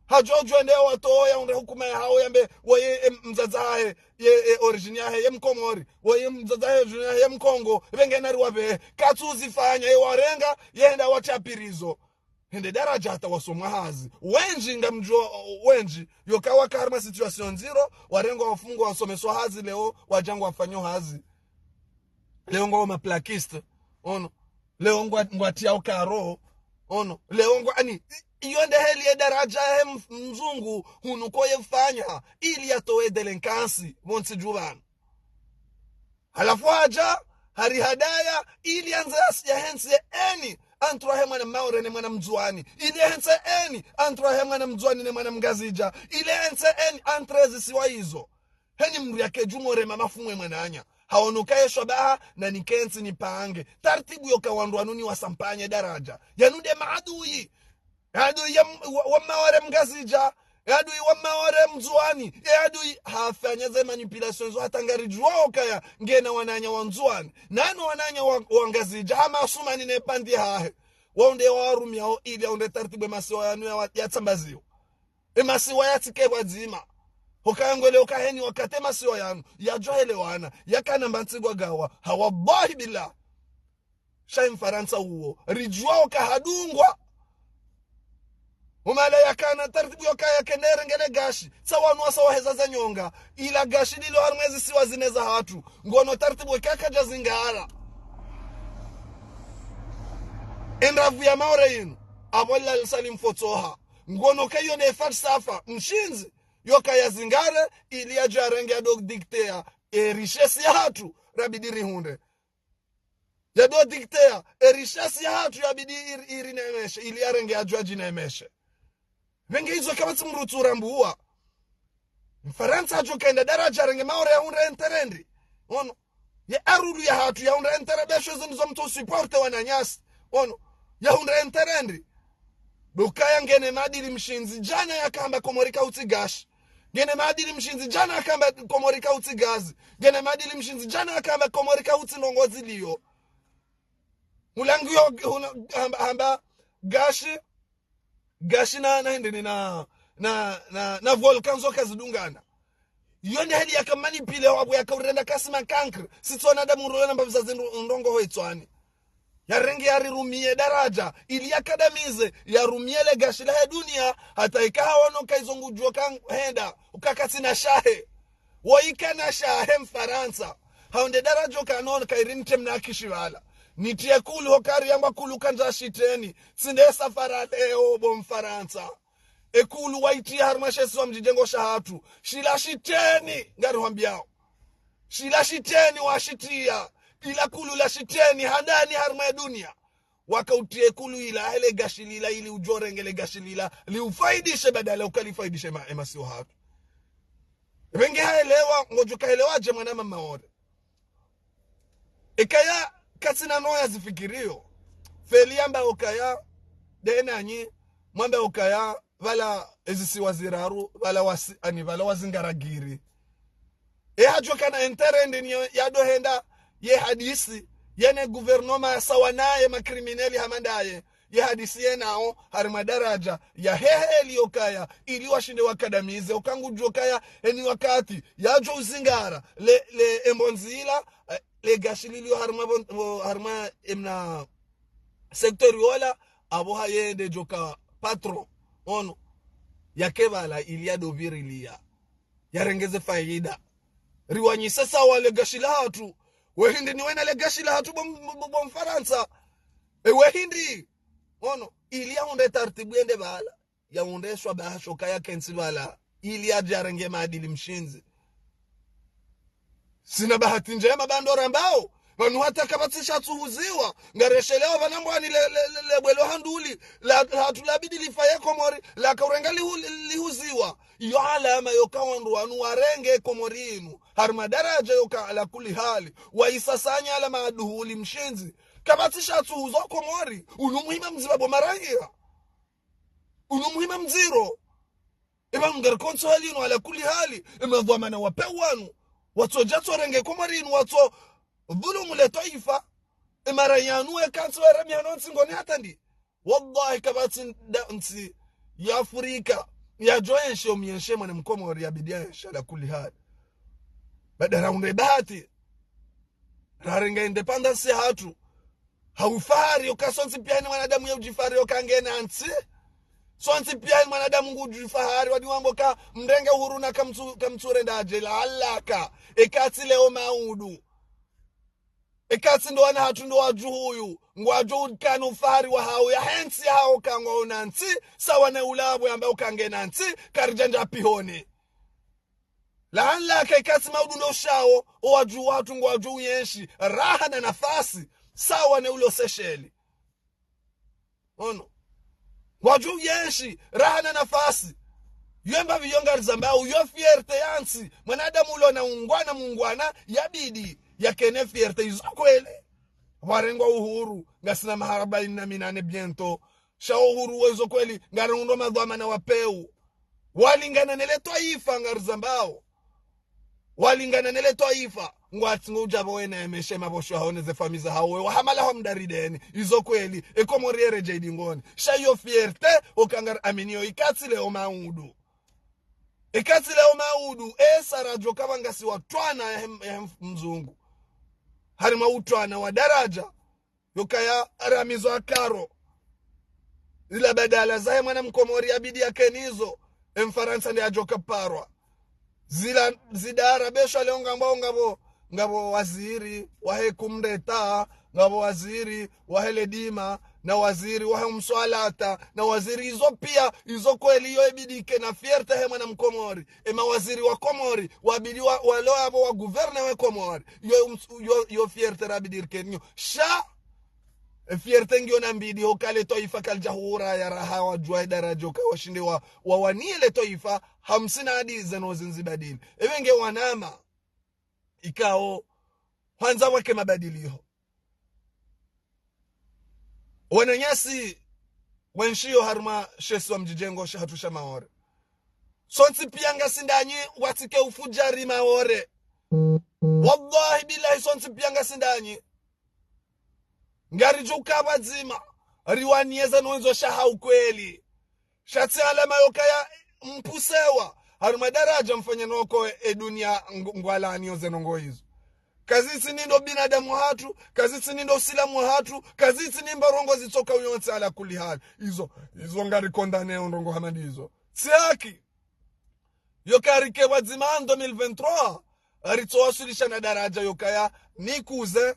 Hadjo djwende watoya unda hukuma ya hao yambe waye em, mdzadze hahe ye, ye origine yahe ye Mkomori, waye mdzadze hahe origine yahe ye Mkongo, pvenge nari wapve, katsu zifanya ye warenga, ye henda watia pirizo. Hende daraja hata wasomwa hazi. Wendji ngamdjuo, wendji, yoka waka harumwa situation ndziro, warengwa wafungwa wasomeswa hazi leo, wadja ngwafanyao hazi. Leo ngwao maplaquiste, ono. Leo ngwa, ngwatiao karo, ono. Leo ngwa, ani, i- iyo nde heli ye daraja he m- mzungu, hunu ko ye fanya, ili yatowe délinquance, pvontsi dju pvanu. Halafu hadja, hari hadaya, ili yandze yas- yahentsi ye eni, entre he mwana Maore ne mwana Mdzuani. Ili yahentsi eni, entre he mwana Mdzuani ne mwana Mngazidja. Ili yahentsi eni, entre zisiwa izo. Heni mdru yake dju murema mafumu ye mwananya. Haono kaye shwabaha, na nikentsi nipange. Tartibu yoka wandru wanu ni wasampanye daraja. Yanu nde maadui. Adui ya m- wa, wa Maore Mngazidja, adui wa Maore Mdzuani, e adui hafanya ze manipulation zo hata ngaridjuao kaya ngena wananya wa Ndzuani. Nano wananya wa, wa Ngazidja, hama Asumani ne bandi hahe. Wao nde warumiao ili aunde tartibu ye masiwa yanu ya wa- yatsambaziwa. E masiwa yatsike pvwadzima. Hokaya ngwele oka heni wakati e masiwa yanu, yadjo helewana, yakana mbantsi ngwagawa, ha wallahi billah. Sha e Mfarantsa uwo, ridjuao ka hadungwa. Umala yakana tartibu yoka yakende rengele gashi, tsa wanu wasa waheza za nyonga, ila gashi lilo harumwa ezisiwa zine za hatru, ngono tartibu yoka kadja zingara. Endravu ya Maore yinu, apvo lila lisalim fotsoha, ngono kayo ne falsafa, mshindzi, yoka yazingare, ili yadjo yarenge yado dicter, e richesse ya hatru, rabidi rihundre. Yado dicter, e richesse ya hatru yabidi ir- irinemeshe, ili yarenge yadjo yadjinemeshe. Pvenge izo kapvatsi mdru tsu rambuwa. Mfarantsa hadjo kenda daraja renge Maore yahundre enterendi. Ono. Ye arulu ya hatru yahundre entere besho zo ndizo mtsu supporte wananyasi. Ono. Yahundre enterendi. Bukaya ngene madili mshindzi djana yakamba Komori kautsi gashi. Ngene madili mshindzi djana yakamba Komori kautsi gazi. Ngene madili mshindzi djana yakamba Komori kautsi ndrongo zilio. Mulangu yo huna- hamba, hamba gashi, gashi na, na hindri ni na, na, na, na volcan zo kazidungana. Iyo nde heli yaka manipulé wapvo yaka urenda kasi ma cancre. Sitsi wanadamu rolo na mbapvi za zindru ndrongo ho itswani. Yarenge yarirumie daraja, ili yakadamize, yarumie le gashi lahe dunia, hata ika hawono ka izo ngudjo ka henda, uka katsina shahe. Wo ika na shahe Mfarantsa. Haonde daraja uka nono ka irini temna akishivala. Nitie kulu ho kari yamba kulu kandza shiteni, tsinde safara leo bo Mfarantsa. Ekulu waitia harumwa she isiwa mdjidjengo shahatru. Shila shiteni, ngarihwambiao. Shila shiteni washitia. Ila kulu la shiteni, handani harumwa ye dunia. Waka utie kulu ila, hele gashi lila ili udjo renge le gashi lila, liufaidishe badala uka lifaidishe ma, emasiwa hatru. Epvenge haelewa, ngodjo kaelewa dje mwana mama Maore. Ekaya katsina no yazifikirio. Feli yamba okaya, de nanyi, mwamba okaya, pvala ezisiwa ziraru, pvala wasi, ani pvala wazingaragiri. E hadjo kana intérêt ndeni yado henda, ye hadisi, yene gouvernement ya sawa naye ma criminels hama ndaye, ye hadisi yenao, harumwa daraja, ya heheli okaya, ili washinde wakadamize, oka ngudjo kaya, eni wakati, yadjo uzingara, le, le embonzi ila, eh, le gashi lilio harumwa bon-, bo-, harumwa emna secteur yola, apvo haye nde djoka patron, ono, yake pvala ili yado pvirilia, yarenge ze faida. Riwanyise sawa le gashi lahatru, we hindri ni wena le gashi lahatru bo, bo, bo, bo Mfarantsa, e we hindri, ono, ili yaunde tartibu yende pvala. Yaundeshwa bahasho kaya kentsi pvala, ili yadje yarenge maadili mshindzi. Sina bahati ndjema ba ndo rambao, pvanu hata kapvatsi sha tsuhuziwa, ngareshelewa pvanu mbwani le, le, le, le bwelo handuli, la, la hatru labidi lifaye Komori, laka urenga lihu, lihuziwa. Iyo alama yoka wandru wanu warenge Komori inu, harumwa daraja yoka ala kuli hali, waisasanya ala maaduhuli mshindzi. Kapvatsi sha tsuhuzwa Komori, unu muhima mdzima bo marangia. Unu muhima mdziro. Eba ngari konso hali inu ala kuli hali, ema dhwamana wa peu wanu, watsodja tsorenge Komori inu, watso dhulumu le twaifa, ema rayanu we kantsi we remi hano ntsi ngoni hata ndi. Wallahi kapvatsi nda ntsi ya Afrika, yadjo enshi omienshi mwana Mkomori yabidi enshi ala kuli hali. Badala unde bahati, rarenga indépendance yahatru, ha ufahari, oka sontsi pia ni mwanadamu ya udjifahari oka ngena ntsi. Sontsi pia ni mwanadamu ngudjifahari, wadi wambo ka mrenge uhuru na kamtsu, kamtsu renda adje la alaka. Ekatsi leo maudu. Ekatsi ndo wana hatru ndo wadjuhu uyu, ngwadjo ukana ufahari wa hao, ya hentsi hao ka ngwaona ntsi, sawa ne ulapvo yamba oka ngena ntsi, karidja ndja pihoni. Lahanlaka ikatsi maudu ndo shao, owadjuhu watru ngwadjo uyenshi raha na nafasi, sawa ne ulo Seychelles. Ono. Ngwadjo uyenshi raha na nafasi. Yo mbapvi yo ngari zambao, yo fierté ya ntsi. Mwanadamu ulo na ungwana mungwana, yabidi yakene fierté izo kweli. Pvarengwa uhuru, ngasina maha arbaini na minane bientôt. Sha uhuru wezo kweli, ngari undo madhwamana wa peu. Walingana nele twaifa ngari zambao. Walingana nele twaifa. Ngwatsi ngudja pvo wena emeshe mapvosho hao ne ze famiyi za hao we wahamala hwa mdarideni. Izo kweli, e Komori yeredjei dingoni. Sha iyo fierté, oka ngari amini yo ikatsi leo maudu. Ikatsi leo maudu, e sa radjo kapva ngasi watwana ya hem, ya hem mzungu. Harumwa utwana wa daraja, yokaya ramizo akaro. Ila badala zahe mwana Mkomori yabidi yakenizo, e Mfarantsa nde yadjo kaparwa. Zila zidara besha leo ngamba ngapvo, ngapvo waziri wahe kumdeta, ngapvo waziri wahe ledima, na waziri wahe umswalata, na waziri izo pia, izo kweli yo ibidi ikena fierté he mwana Mkomori. E mawaziri wa Komori, wabidi wa, walo apvo wa gouverner we Komori. Yo, um, yo, yo fierté rabidi irikeniyo. Sha, e fierté ngiyo na mbidi, oka le twaifa kalidja hura ya raha wadjuwa e daraja oka washinde wa, wawanie le twaifa, hamsina adi zeno zindzi badili. Ewe nge wanama, ikao, hwandza wake mabadiliho. Wananyasi, wenshiyo harumwa she isiwa mdjidjengo shahatru sha Maore. Sontsi pia ngasi ndanyi, watsike ufudjari Maore. Wallahi billahi sontsi pia ngasi ndanyi. Ngaridjo uka pvadzima, riwanieza no wendzo shaha ukweli. Sha tsi alama yokaya mpusewa, Harumwa daraja mfanye noko e dunia ngu-, ngwalaaniyo ze ndrongoo izo. Kazitsi ni ndo binadamu hatru, kazitsi ni ndo usilamu hatru, kazitsi ni mba ndrongoo zitsoka uyontsi ala kulli hali. Izo, izo ngari condamné o ndrongoo hama ndizo. Tsi haki. Yo kari ke pvwadzima en deux mille vingt-trois, ritso wasulisha na daraja yo kaya, ni cousin,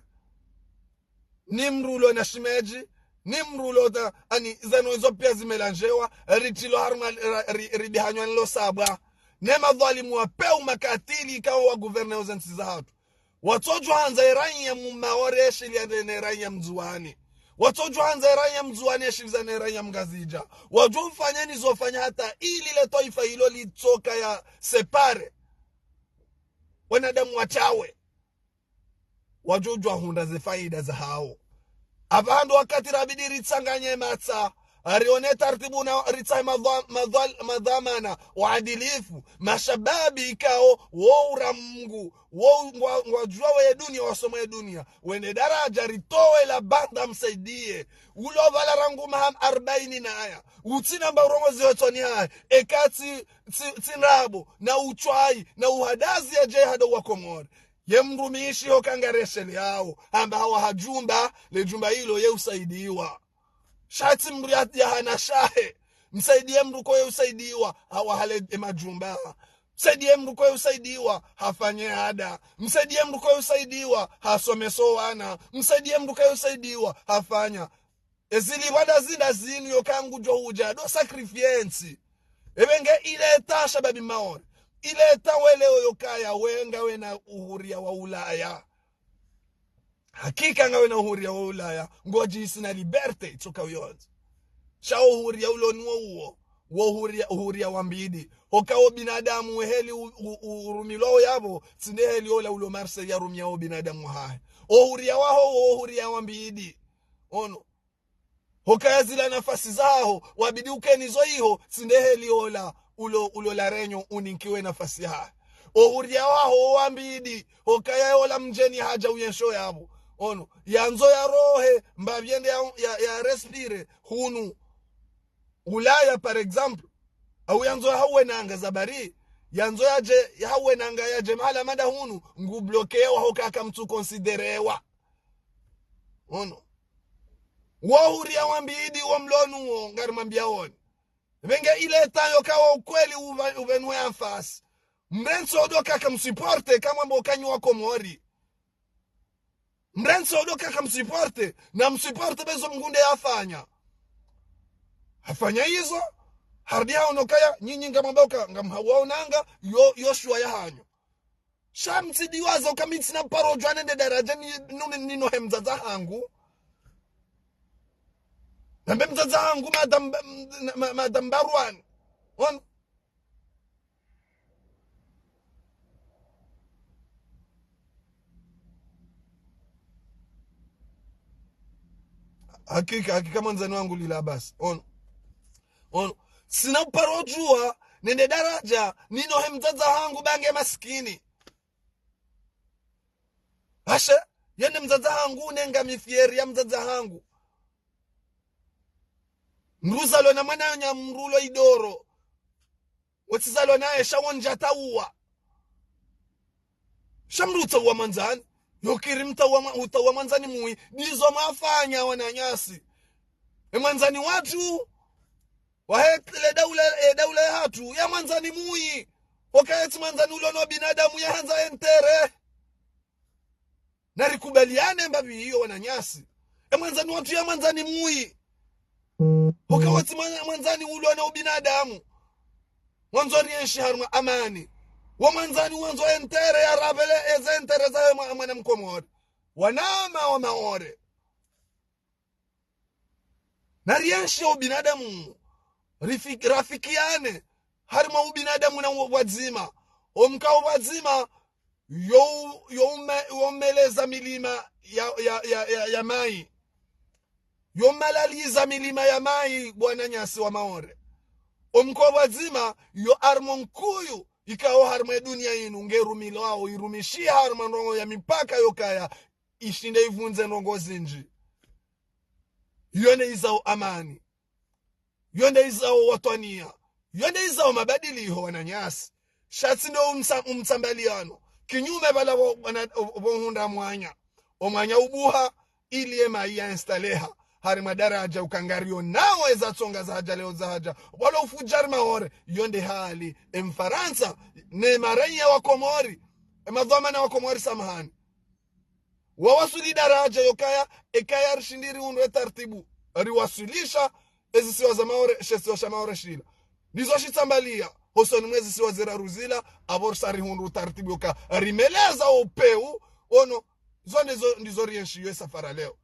ni mdru ulo na shemedji, ni mdru ulo ta, ani, zanu izo pia zimélangewa, ritrilwa harumwa, ra-, ri-, ribihanywa nilo sabwa. Ne madhwalimu wa peu makatili ikao wa gouverné o ze ntsi zahatru. Watsodjo handza e raiya Mmaore yeshiliane ne raiya Mndzuwani. Watsodjo handza e raiya Mndzuwani yeshiliane ne raiya Mngazidja. Wadjo ufanya nizo ufanya hata ili le twaifa ilo litsoka ya séparé. Wanadamu watrawe. Wadjo udjuwa hundra ze faida zahawo. Apvaha ndo wakati rabidi ritsanganye matsa, rione tartibu na ritsahe madhwa-, madhwal-, madhwamana, waadilifu, mashababi ikao, wo ura Mungu, wo ngwa-, ngwadjuwa we dunia, wasoma ye dunia, wene daraja ritowe la banda msaidie. Ulo pvala rangu maha arbaini na aya. Utsina mba urongozi wetsoni hahe, eka tsi, tsi, tsi ndrabo, na utswayi, na uhadazi ya dje hado wa Komori. Ye mrumishi ho kangare sheli yawo, hamba hawaha djumba, le djumba ilo ye usaidiwa. Sha tsi mdru ya, ya hana shahe. Msaidie mdru ko ye usaidiwa, hawaha le e madjumba. Msaidie mdru ko ye usaidiwa, hafanye ada. Msaidie mdru ko ye usaidiwa, hasomeso wana. Msaidie mdru ko ye usaidiwa, hafanya. Ezili pvanda zinda zinu yo kangudjo udja, ndo sacrifice. Ebe nge ile état shababi Maore. Ile état wele oyo kaya we ngawe na uhuria wa Ulaya. Hakika ngawe na uhuria wa Ulaya. Ngodjisi na liberté, itsoka uyonzi. Sha uhuria ulo nuwo uwo. Wo uhuria, uhuria wa mbidi. Hoka wo binadamu weheli u-, u-, u-, urumilwa o yapvo, tsi nde heli ola ulo Marseille ya rumia wo binadamu hahe. O uhuria waho, wo uhuria wa mbidi. Ono. Hokaya zila nafasi zaho, wabidi ukeni zo iho, tsi nde heli ola, ulo, ulo La Réunion uninkiwe nafasi yahahe. O uhuria waho, wo wa mbidi, hokaya ola mdjeni hadja uyensho yapvo. Ono, yandzo ya rohe, mbapvi yende ya, ya, ya respire, hunu. Ulaya, par exemple. Au yandzo ya hauwe nanga za bari, yandzo ya dje, ya hauwe nanga ya dje mahala mada hunu, ngu bloquéwa hoka kamtsu considéréwa. Ono. Wo uhuria wa mbidi wo mlo nuwo, ngari mwambia woni. Ebe nge ile état yo kawo ukweli uva-, uvenwe en face. Mrentso odo kaka msupporté, kamwambo kanyi wa Komori. Mrentso odo kaka msupporté, na msupporté bezo Mngu nde yafanya. Hafanya izo, harudi haono kaya, nyinyi ngamwamba uka, ngamhauwao nanga, yo, yo shuwa ya hanyu. Sha mtsidiwaza uka mi tsina paro djuwa nende daraja ni, nune nino he mdzadza hangu. Nambe mdzadza hangu madam, ma-, madam Barwani. Ono. Hakika, hakika mwandzani wangu lila basi. Ono. Ono. Tsina paro djuwa, nende daraja, nino he mdzadza hangu ba nge masikini. Hashe, yende mdzadza hangu, nengami fier ya mdzadza hangu. Mdru uzalwa na mwana nya mdru ulo idoro. Wotsizalwa naye sha wondja tauwa. Sha mdru utsauwa mwandzani. Yokiri mtauwa mwa-, utauwa mwandzani mwi. Ndizo mwafanya wananyasi. E mwandzani watru. Wahe le daula, e daula ya hatru. Ya mwandzani mwi. Hoka yetsi mwandzani ulo no binadamu ya handza entere. Na rikubaliane mbapvi iyo wananyasi. E mwandzani watru ya mwandzani mwi. Hoka wotsi mwa-, mwandzani ulo na ubinadamu. Wandzo rienshi harumwa amani. Wo mwandzani wandzo entere ya rapvele eze entere za mwa-, mwana Mkomori. Wanama wa Maore. Na rienshi ubinadamu. Rifi-, rafikiane. Harumwa ubinadamu na u-, pvwadzima. Omka o pvwadzima, yo, yo ume-, yo umeleza milima ya, ya, ya, ya, ya mai. Yo malaliza milima ya mai, bwananyasi wa Maore. Omka o pvwadzima, yo armo nkuyu, ikao harumwa e dunia inu, nge rumilwao, irumishiha harumwa ndrongoo ya mipaka yo kaya, ishinde ivundze ndrongoo zindji. Yo nde izao amani. Yo nde izao watwania. Yo nde izao mabadiliho wananyasi. Sha tsi ndo umsa-, umtsambaliyano. Kinyume pvala wo, wana, wo, wo hundra mwanya. Omwanya ubuha, ili emayi ya instaleha. Harimwa daraja uka ngariyo nawo eza tsonga za hadja leo za hadja. Wala ufudjari Maore, yo nde hali. Emfarantsa, ne maraiya wa Komori. Emadhwamana wa Komori samahani. Wawaswili daraja yokaya, ekaya rishindi rihundre tartibu. Riwaswilisha ezisiwa za Maore, she isiwa sha Maore shila. Ndizo shitsambaliya, hosoni mwe zisiwa ziraru zila, apvo risa rihundru tartibu yoka. Rimeleza opeu, ono, zo ndizo, ndizo rienshiyo esafara leo.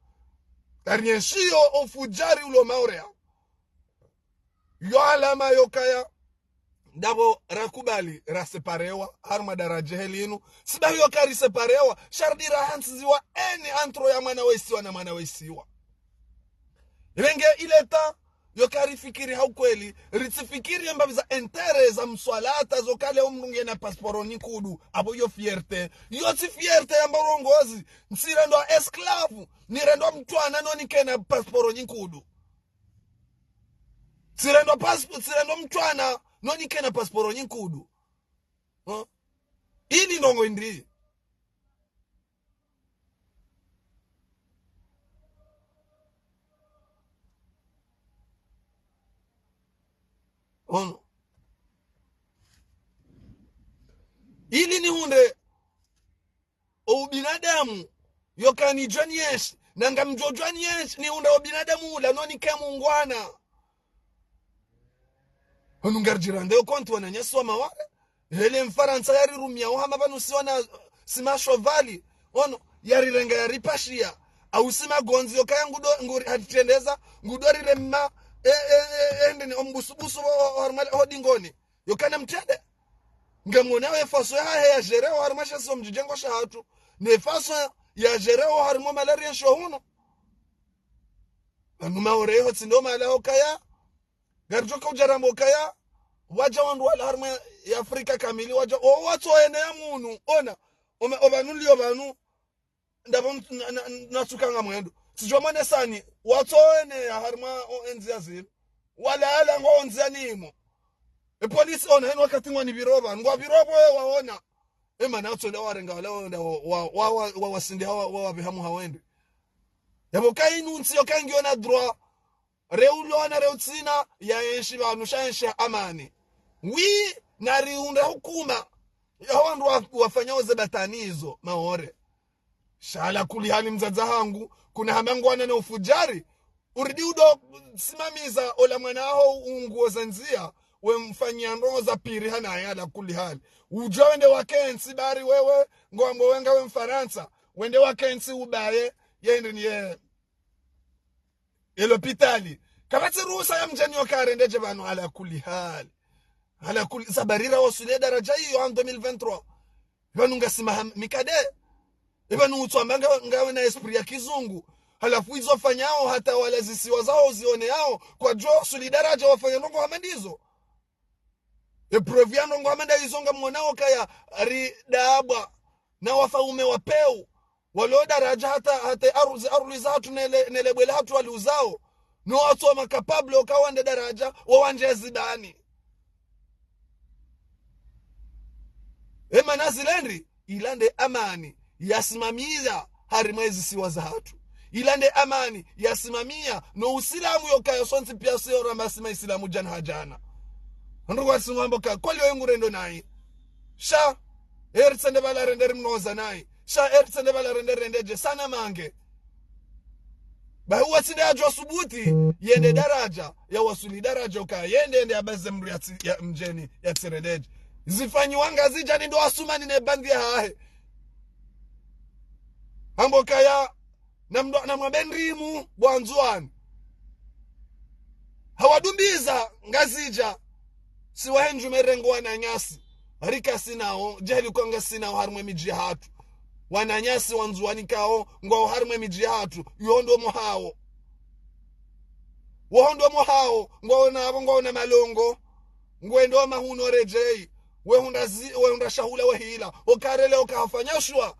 Rienshiyo ofudjari ulo Maore ya. Yo alama yokaya, ndapvo rakubali, raseparewa, harimwa daraja heli inu. Sibahi yoka riseparewa, sha ridi rahantsiziwa eni antro ya mwana wesiwa na mwana wesiwa. Irenge ileta, yoka rifikiri ha ukweli, ritsifikiri embapvi za intérêt za mswalata, zoka leo mndru ngena pasporo nyinkudu, apvo yo fierté. Yo tsi fierté yamba urongozi, ntsirendwa esclave, nirendwa mtwana no nikena pasporo nyinkudu. Tsirendwa pasp-, tsirendwa mtwana, no nikena pasporo nyinkudu. Huh? Ini ndrongo indri. Ono. Ili nihundre o ubinadamu, yoka nidjo nienshi, na ngamdjo djo nienshi, nihundre o ubinadamu ula, no nike mungwana. Hanu ngaridjirande yo konti wananyasi wa Maore. Hele Mfarantsa yarirumia uhama pvanu siwa na sima shovali. Ono, yarirenga yaripashia. Au sima gondzi yokaya ngudo, nguri hatitrendeza, ngudo rirema, e, e, e, e, ndeni ombusubusu wo, wo, wo, harumale, ho dingoni. Yokana mtrende. Ngamwona we faso yahahe ya gérer wo harimwa she isiwa mdjidjengo shahatru. Ne faso ya gérer wo harimwa malaria nsho hunu. Pvanu Maore ho tsi ndo mahala okaya. Ngaridjoka udjaramba okaya. Wadja wandru wala harimwa ya Afrika kamili wadja. O watso ene ya munu. Ona. Ome, opvanu liyo pvanu. Ndapvo mt-, na, na, na, natsuka ngamwendo. Tsidjua mwane sani, watso ene ya harimwa o endziya zinu. Wala ala ngo ondziya nimo. E polisi ona, henu wakati ngwani pviro pvanu, ngwa pviro pvo waona. E mana watso nda warenga wala wa, wa, wa, wa, wa, wasindi hawa, wa, wapve hamu hawende. Yapvo ka inu ntsi yoka ngiyo na droit. Reulo na reutsina, ya enshi pvanu, sha enshi ha amani. Wi, narihundre hukuma. Ya wandru wa, wafanya oze batwani izo, Maore. Sha ala kuli hali mdzadze hangu, kuna hamba ngwana na ufudjari. Uridi udo simamiza ola mwana aho unguo za ndziya, we mfanyia ndrongo za pviri hanaye ala kuli hali. Udjua wende wakentsi bari wewe, ngwambo wenga we Mfarantsa, wende wakentsi ubaye, yende niye. E lopitali. Kapvatsi ruhusa ya mdjeni yoka arendedje pvanu ala kuli hali. Ala kuli, sabarira waswili daraja iyo en deux mille vingt-trois. Pvanu ngasi maha mikade. Pvanu utswamba nga, ngawe na esprit ya kizungu. Halafu izo fanyao hata wala zisiwa zao zione yao. Kwadjo waswili daraja wafanya ndrongo hama ndizo. E preuve ya ndrongo hama nda izo ngamwonao kaya ridabwa na wafaume wa peu. Walo daraja hata, hata aru-, zi aruli zahatru nele, nele bwe lahatru waliuzao. No watso ma capable oka wande daraja, wawandje zibani. E mana zile ndri, ila nde amani, yasimamia harimwa ezisiwa zahatru. Ila nde amani, yasimamia, no usilamu yokaya sontsi pia siyo ramba si maisilamu djana ha djana. Ndrongo watsi ngwambo ka, kweli oyo ngurendo nayi. Sha, eritsende pvala rende rimnoza nayi. Sha, eritsende pvala rende rende dje, sana mange. Bahi uwa tsinde yadjo subuti, yende daraja, ya waswili daraja uka, yende yende yabaze mdru ya tsi-, ya mdjeni, ya tsirendedje. Zifanyiwa Ngazidja ni ndo Asumani ne bandi yahahe. Hambo kaya, na mdru, na mwambe ndrimu, bwa Ndzuwani. Hawadumbiza, Ngazidja, si wahe ndjume rengo wananyasi. Rika sinao, djeli kwa nga sinao harimwa emidji yahatru. Wananyasi wa Ndzuwani kao, ngwao harimwa emidji yahatru, yo ndo muhao. Wo ndo muhao, ngwaona apvo, ngwaona malongo, ngwendo mahuno redjei, wehundra zi-, wehundra shahula wehila, okarele okahafanya shwa,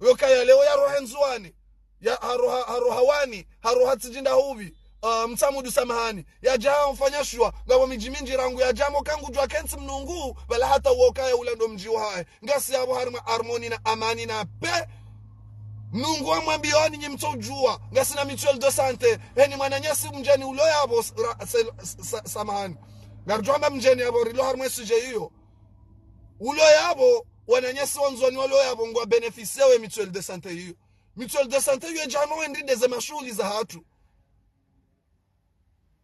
yokaya leo yaroha Ndzuwani, ya haroha, haroha wani, haroha tsidjinda hupvi, Ah, Mtsamudu, samahani. Yadja mfanya shuwa, ngapvo midji mindji rangu yadja mo kangudjuwa kentsi mnungu, pvala hata uwo kaya ula ndo mdji wahahe. Ngasi yapvo harimwa harmonie na amani na paix. Mnungu wamwambiyoni nyi mtsodjuwa, ngasina mutuelle de santé. Heni mwananyasi mdjeni ulo yapvo, s-, ra-, se-, s-, sa-, samahani. Ngaridjo amba mdjeni yapvo, rilo harimwa sujet iyo. Ulo yapvo, wananyasi wa Ndzuwani walo yapvo, ngwa bénéficier ye mutuelle de santé iyo. Mutuelle de santé iyo yadja mo wendride ze mashuhuli zahatru.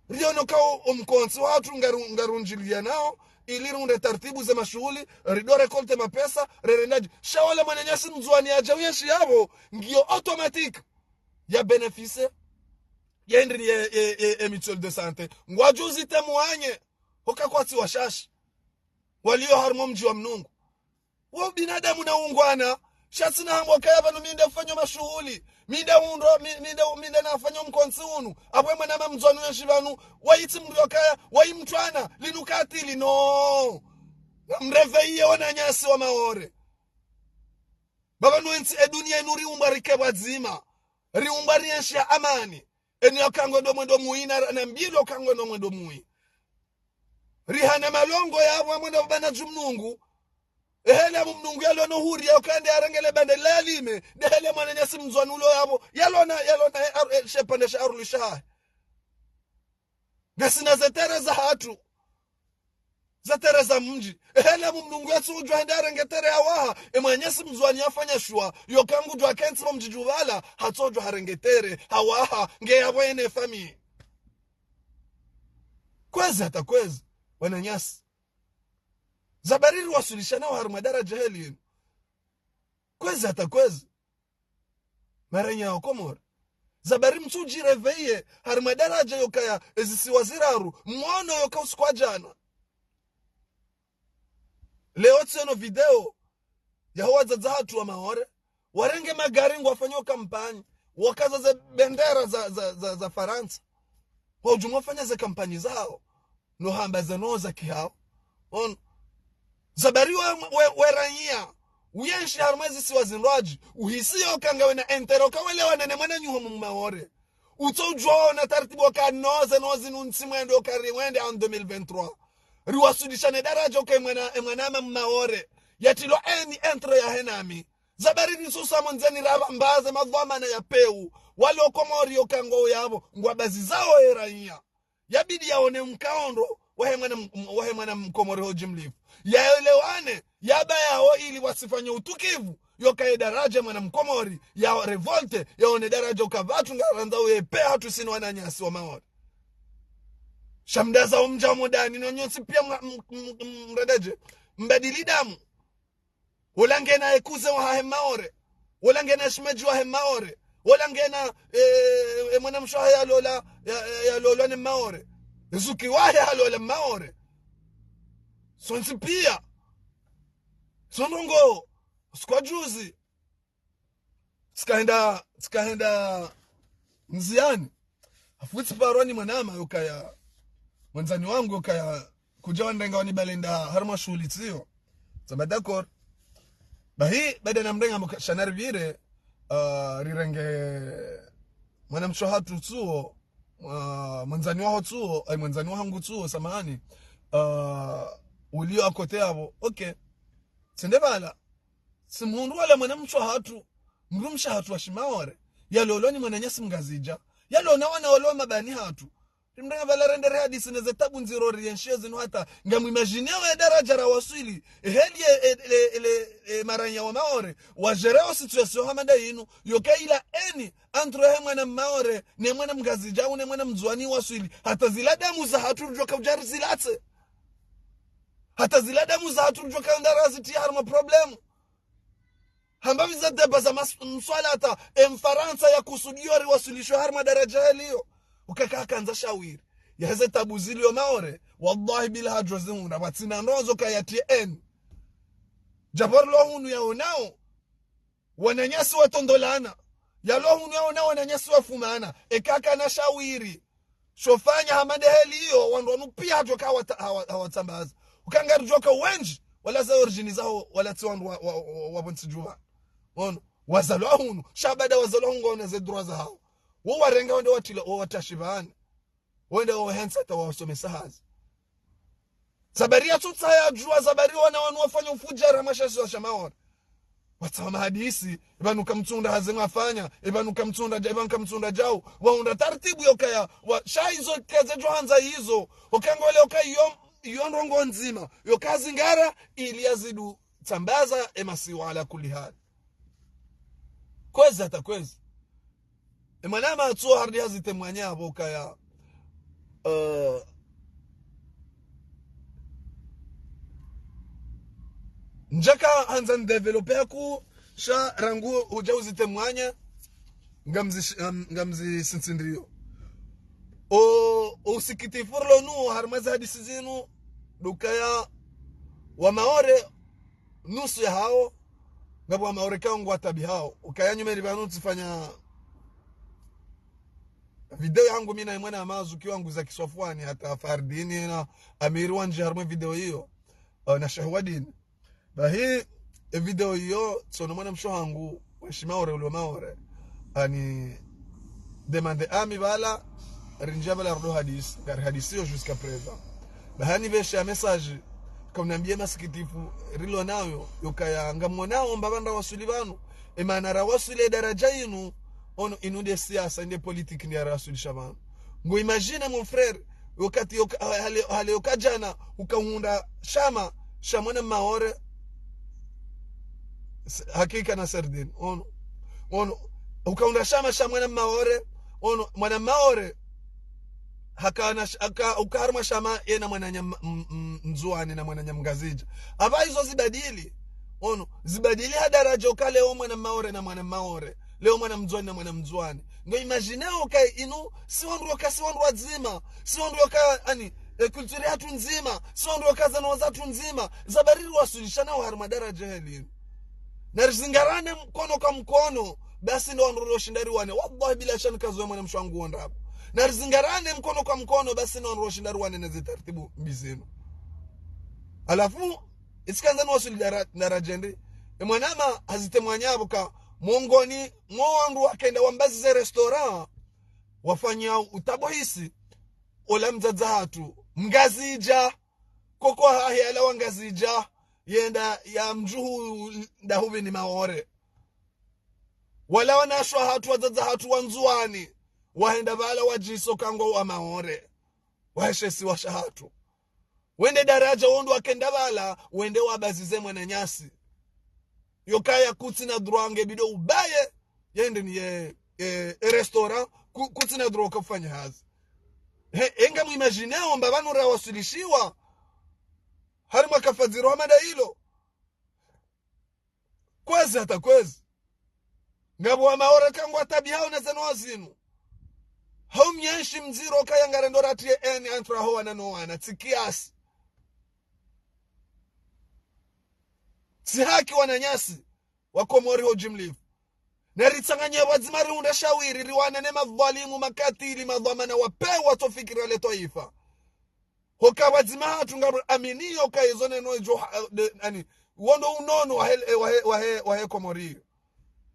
Riono kao omkontsi wahatru ngaru-, ngarundjiliyanao, ili rihundre taratibu ze mashuhuli, rido récolter mapesa, rerendadje. Sha wola mwananyasi Mndzuwani yadja uyenshi yapvo, ngiyo automatique ya bénéficier ye ndri ye, ye, ye, ye mutuelle de santé. Ngwadjo uzite mwanye, hoka kwatsi washashi. Waliyo harimwa mdji wa mnungu. Wo binadamu na ungwana, sha tsina hamba kaya pvanu mi nde ufanya mashuhuli, mi nde undro, mi, mi nde, mi nde nafanya omkontsi unu, apvo ye mwanama Mndzuwani uyenshi pvanu, wayitsi mndru yokaya, wayi mtrwana, linu katili, no. Namréveiller wananyasi wa Maore. Ba pvanu entsi, edunia inu riumbwa rike pvwadzima, riumbwa riyenshi ha amani, eni yokangwe ndo mwendo mwi na, na mbili yokangwe ndo mwendo mwi. Rihana malongo yapvo amwenda pvabana dju mnungu. Ehele amwe mnungu yalona uhuri yokaya nde yarenge le bande la yalime. Ndehele mwananyasi Mndzuwani ulo yapvo. Yalona, yalona, eh, ar-, eh, shepvandre sha aruli shahahe. Ngasina ze terrain zahatru. Ze terrain za mdji. Ehele amwe mnungu yatsudjuwa hende yarenge terrain hawaha. E mwananyasi Mndzuwani yafanya shuwa. Yokangudjuwa kentsi pvo mdji dju pvala. Hatsudjuwa harenge terrain hawaha. Nge yapvo yene famille. Kwezi hata kwezi, wananyasi. Zabari riwaswilisha nao harimwa daraja heli yinu. Kwezi hata kwezi. Maranya wa Komori. Zabari mtsudji réveiller harimwa daraja yokaya ezisiwa ziraru. Mwono yoka usiku wa djana. Leo tseno video yaho wadzadze hatru wa Maore, warenge magari ngwafanyao kampanyi, wakaza ze bendera za, za, za, za Farantsa. Wadjumwa fanya ze kampanyi zawo, no hamba ze no za kihawo. On. Zabari we, we, we ranya, uyenshi harimwa ezisiwa zindrwadji, uhisi yoka ngawe na intérêt, uka welewane ne mwananyaho Mmaore. Utso udjuwa ona taratibu waka noze, nozi nuntsi mwendo kari mwende en deux mille vingt-trois. Riwaswilisha ne daraja uka emwana, emwanama Mmaore. Yatrilwa eni entre yahe nami. Zabari risusa mondzeni raba mbaze madhwamana ya pewu. Walo Komori yoka ngo yapvo, ngwabazizawo eranya. Yabidi yaone mkaondo, wahe mwana m-, wahe mwana Mkomori ho jimlifu. Yaelewane, yaba yawo ili wasifanye utukivu, yoka ye daraja mwana Mkomori, ya révolte, yaone daraja uka pvatsu ngarandza uye pe hatru sinu wananyasi wa Maore. Sha mdaza umdja modani, no nyontsi pia mwa-, m-, m-, m-, mrendeje, mbadili damu. Wola ngena e cousin wahahe Maore. Wola ngena e shemedji wahe Maore. Wola ngena, eh, e mwanamshe wahe yalola, ya, ya, yalolwa ne Maore. Ezuki wahe yalola Maore. Sontsi pia. Sonongo, usiku wa juzi. Tsikahenda, tsikahenda ndziani. Afu tsiparwa ni mwanama yokaya, mwandzani wangu yokaya, kudja wanrenga wanibalenda harimwa shuhuli tsiyo. Tsamba d'accord. Bahi, baada namrenga mka-, sha naripvire, ah, rirenge mwanamshe hatru tsuwo, ah, mwandzani waho tsuwo, ayi mwandzani wahangu tsuwo, samahani, ah, uliyo à côté yapvo. Ok. Tsende pvala. Tsimhundru wola mwanamshe hatru, mdrumshe hatru wa shimaore, yalolwa ni mwananyasi mngazidja, yalona wana walo mabani hatru. Rimrenga pvala rende rihadisi ne ze tabu ndziro riyenshio zinu hata, ngamwimajinie ye daraja rawaswili, eheli e, e, e, e, e, maranya wa Maore, wajere o situation hama nda yinu, yoka ila eni, entre he mwana Maore, ne mwana mngazidja, au ne mwana mndzuani waswili, hata zila damu zahatru ridjoka udja rizilatse. Hata zila damu zahatru ridjoka ndara zitria harimwa problème. Hamba pvi za débat za mas-, mswala hata, e Mfarantsa yakusudio riwaswilishe harimwa daraja yaliyo. Ukaka hakandza shawiri. Yaheze tabu zilio Maore, wallahi bila hadjo zihundra, pvatsina ndrongo zo kayatrie eni. Djapvo rilo hunu yaonao, wananyasi watondolana. Yalo hunu yaonao wananyasi wafumana. Eka kana shawiri. Shofanya hama nde heli iyo, wandru wanu pia hadjoka hawata-, hawa-, hawatsambaza. Uka ngaridjoka wendji, wala ze origine zaho, wala tsi wandru wa, wa, wa, wa pvontsi djuu. Ono, wazalwa hunu, sha baada wazalwa hunu ngwaona ze droit zahawo. Wo warenga wende watila, wo watashi pvani. Wende wahentsa hata wasomesa hazi. Zabari ya tsutsa ya djuwa, zabari wana wanu wafanya ufudjari mashasi wa sha Maore. Watsaha mahadisi, ipvanu kamtsunda hazi mwafanya, ipvanu kamtsunda dja, ipvanu kamtsunda djau. Wahundra tartibu yokaya, wa, sha izo kazidjo handza izo. Oka ngwele oka iyo, iyo ndrongo ndzima. Yoka zingara, ili yazidi utsambaza, emasiwa ala kulli hali. Kwezi hata kwezi. Emwanama atsuo harudi hazi témoigner apvo kaya, eh, ndjaka handza ndévelopper haku, sha rangu udja uzi témoigner, ngamzi, ngam-, ngamzi sintsindriyo. O, o usikitifu rilo nao, harumwa ze hadisi zinu, ndo ukaya wa Maore, nusu yahawo, ngapvo wa Maore kawo ngwatabihao. Ukaya nyumeni pvanu tsifanya video yangu mi na emwanama Zuki wangu za kiswafwani hata Fardini na Amiri wandji harumwa video iyo, eh, na Shehu Wadini. Bahi, e video iyo, tsono mwanamshe hangu, wa shi Maore, ulo Maore. Ani demande ami pvala, rindjia pvala rudo hadisi, ngari hadisiyo jusqu'à présent. Bahi hanipvesha message, kaunambia masikitifu rilo nayo, yokaya ngamwonao mbapvi ndrawaswili pvanu, emana rawaswili daraja inu, ono inu nde siasa, nde politique nde yaraswilisha pvanu. Ngo imagine mon frère, wakati yoka, hale, hale yoka djana, ukahundra shama, sha mwana Maore, s-, hakika na sardine, ono, ono, ukahundra shama, sha mwana Maore, ono, mwana Maore, hakana sh-, haka, uka harumwa shama, yena mwananya m-, m-, m-, Mndzuani na mwananya Mngazidja. Apva izo zibadili, ono, zibadili ha daraja uka leo mwana Maore na mwana Maore, leo mwana Mndzuani na mwana Mndzuani. Ngo imagine oka inu, si wandru waka, si wandru wadzima, si wandru waka, ani, e, culture yahatru ndzima, si wandru waka zanoza hatru ndzima, zabari riwaswilisha nao harumwa daraja heli inu. Na rizingarane mkono kwa mkono, basi ndo wandru roshinda riwane. Wallahi bila shani kazo ya mwanamshe wangu wondrabo. Na rizingarane mkono kwa mkono, basi ndo wandru roshinda riwane na ze tartibu mbi zinu. Halafu, itsikandza niwaswili dara-, daraja ndi. Emwanama hazi témoigner apvo ka, mongoni, mwa wandru wakenda wambazize restaurant, wafanya utabuhisi, ola mdzadze hatru, Mngazidja, koko hahe ala wa Ngazidja, yenda ya mdjuhu nda hupvi ni Maore. Wala wanashe wahatru, wadzadze hatru wa Ndzuani, wahenda pvala wadjiso ka ngwao wa Maore, wahe she isiwa shahatru. Wende daraja wondro wakenda pvala, wende wabazize mwananyasi. Yokaya kutsina droit nge bidi ubaye, yende ni ye, e, e restaurant, ku-, kutsina droit ka ufanya hazi. He, enga mu imagine omba pvanu rawaswilishiwa, harimwa kafadziro hama nda ilo. Kwezi hata kwezi. Ngapvo wa Maore ka ngwatabihao na zanoa zinu. Hau mnyenshi mdziro kaya ngarendo ratriye eni entre aho wana no wana, tsi kiasi. Tsi haki wananyasi, wa Komori ho jimlifu. Na ritsanganye pvwadzima rihundre shawiri, riwane ne madhwalimu, makatili, madhwamana wa pewu watsofikira le twaifa. Hoka pvwadzima hatru ngapvo aminiyo ka izo neno ijo ha-, de, ani, wondo unono wahe, wahe, wahe, wahe Komori.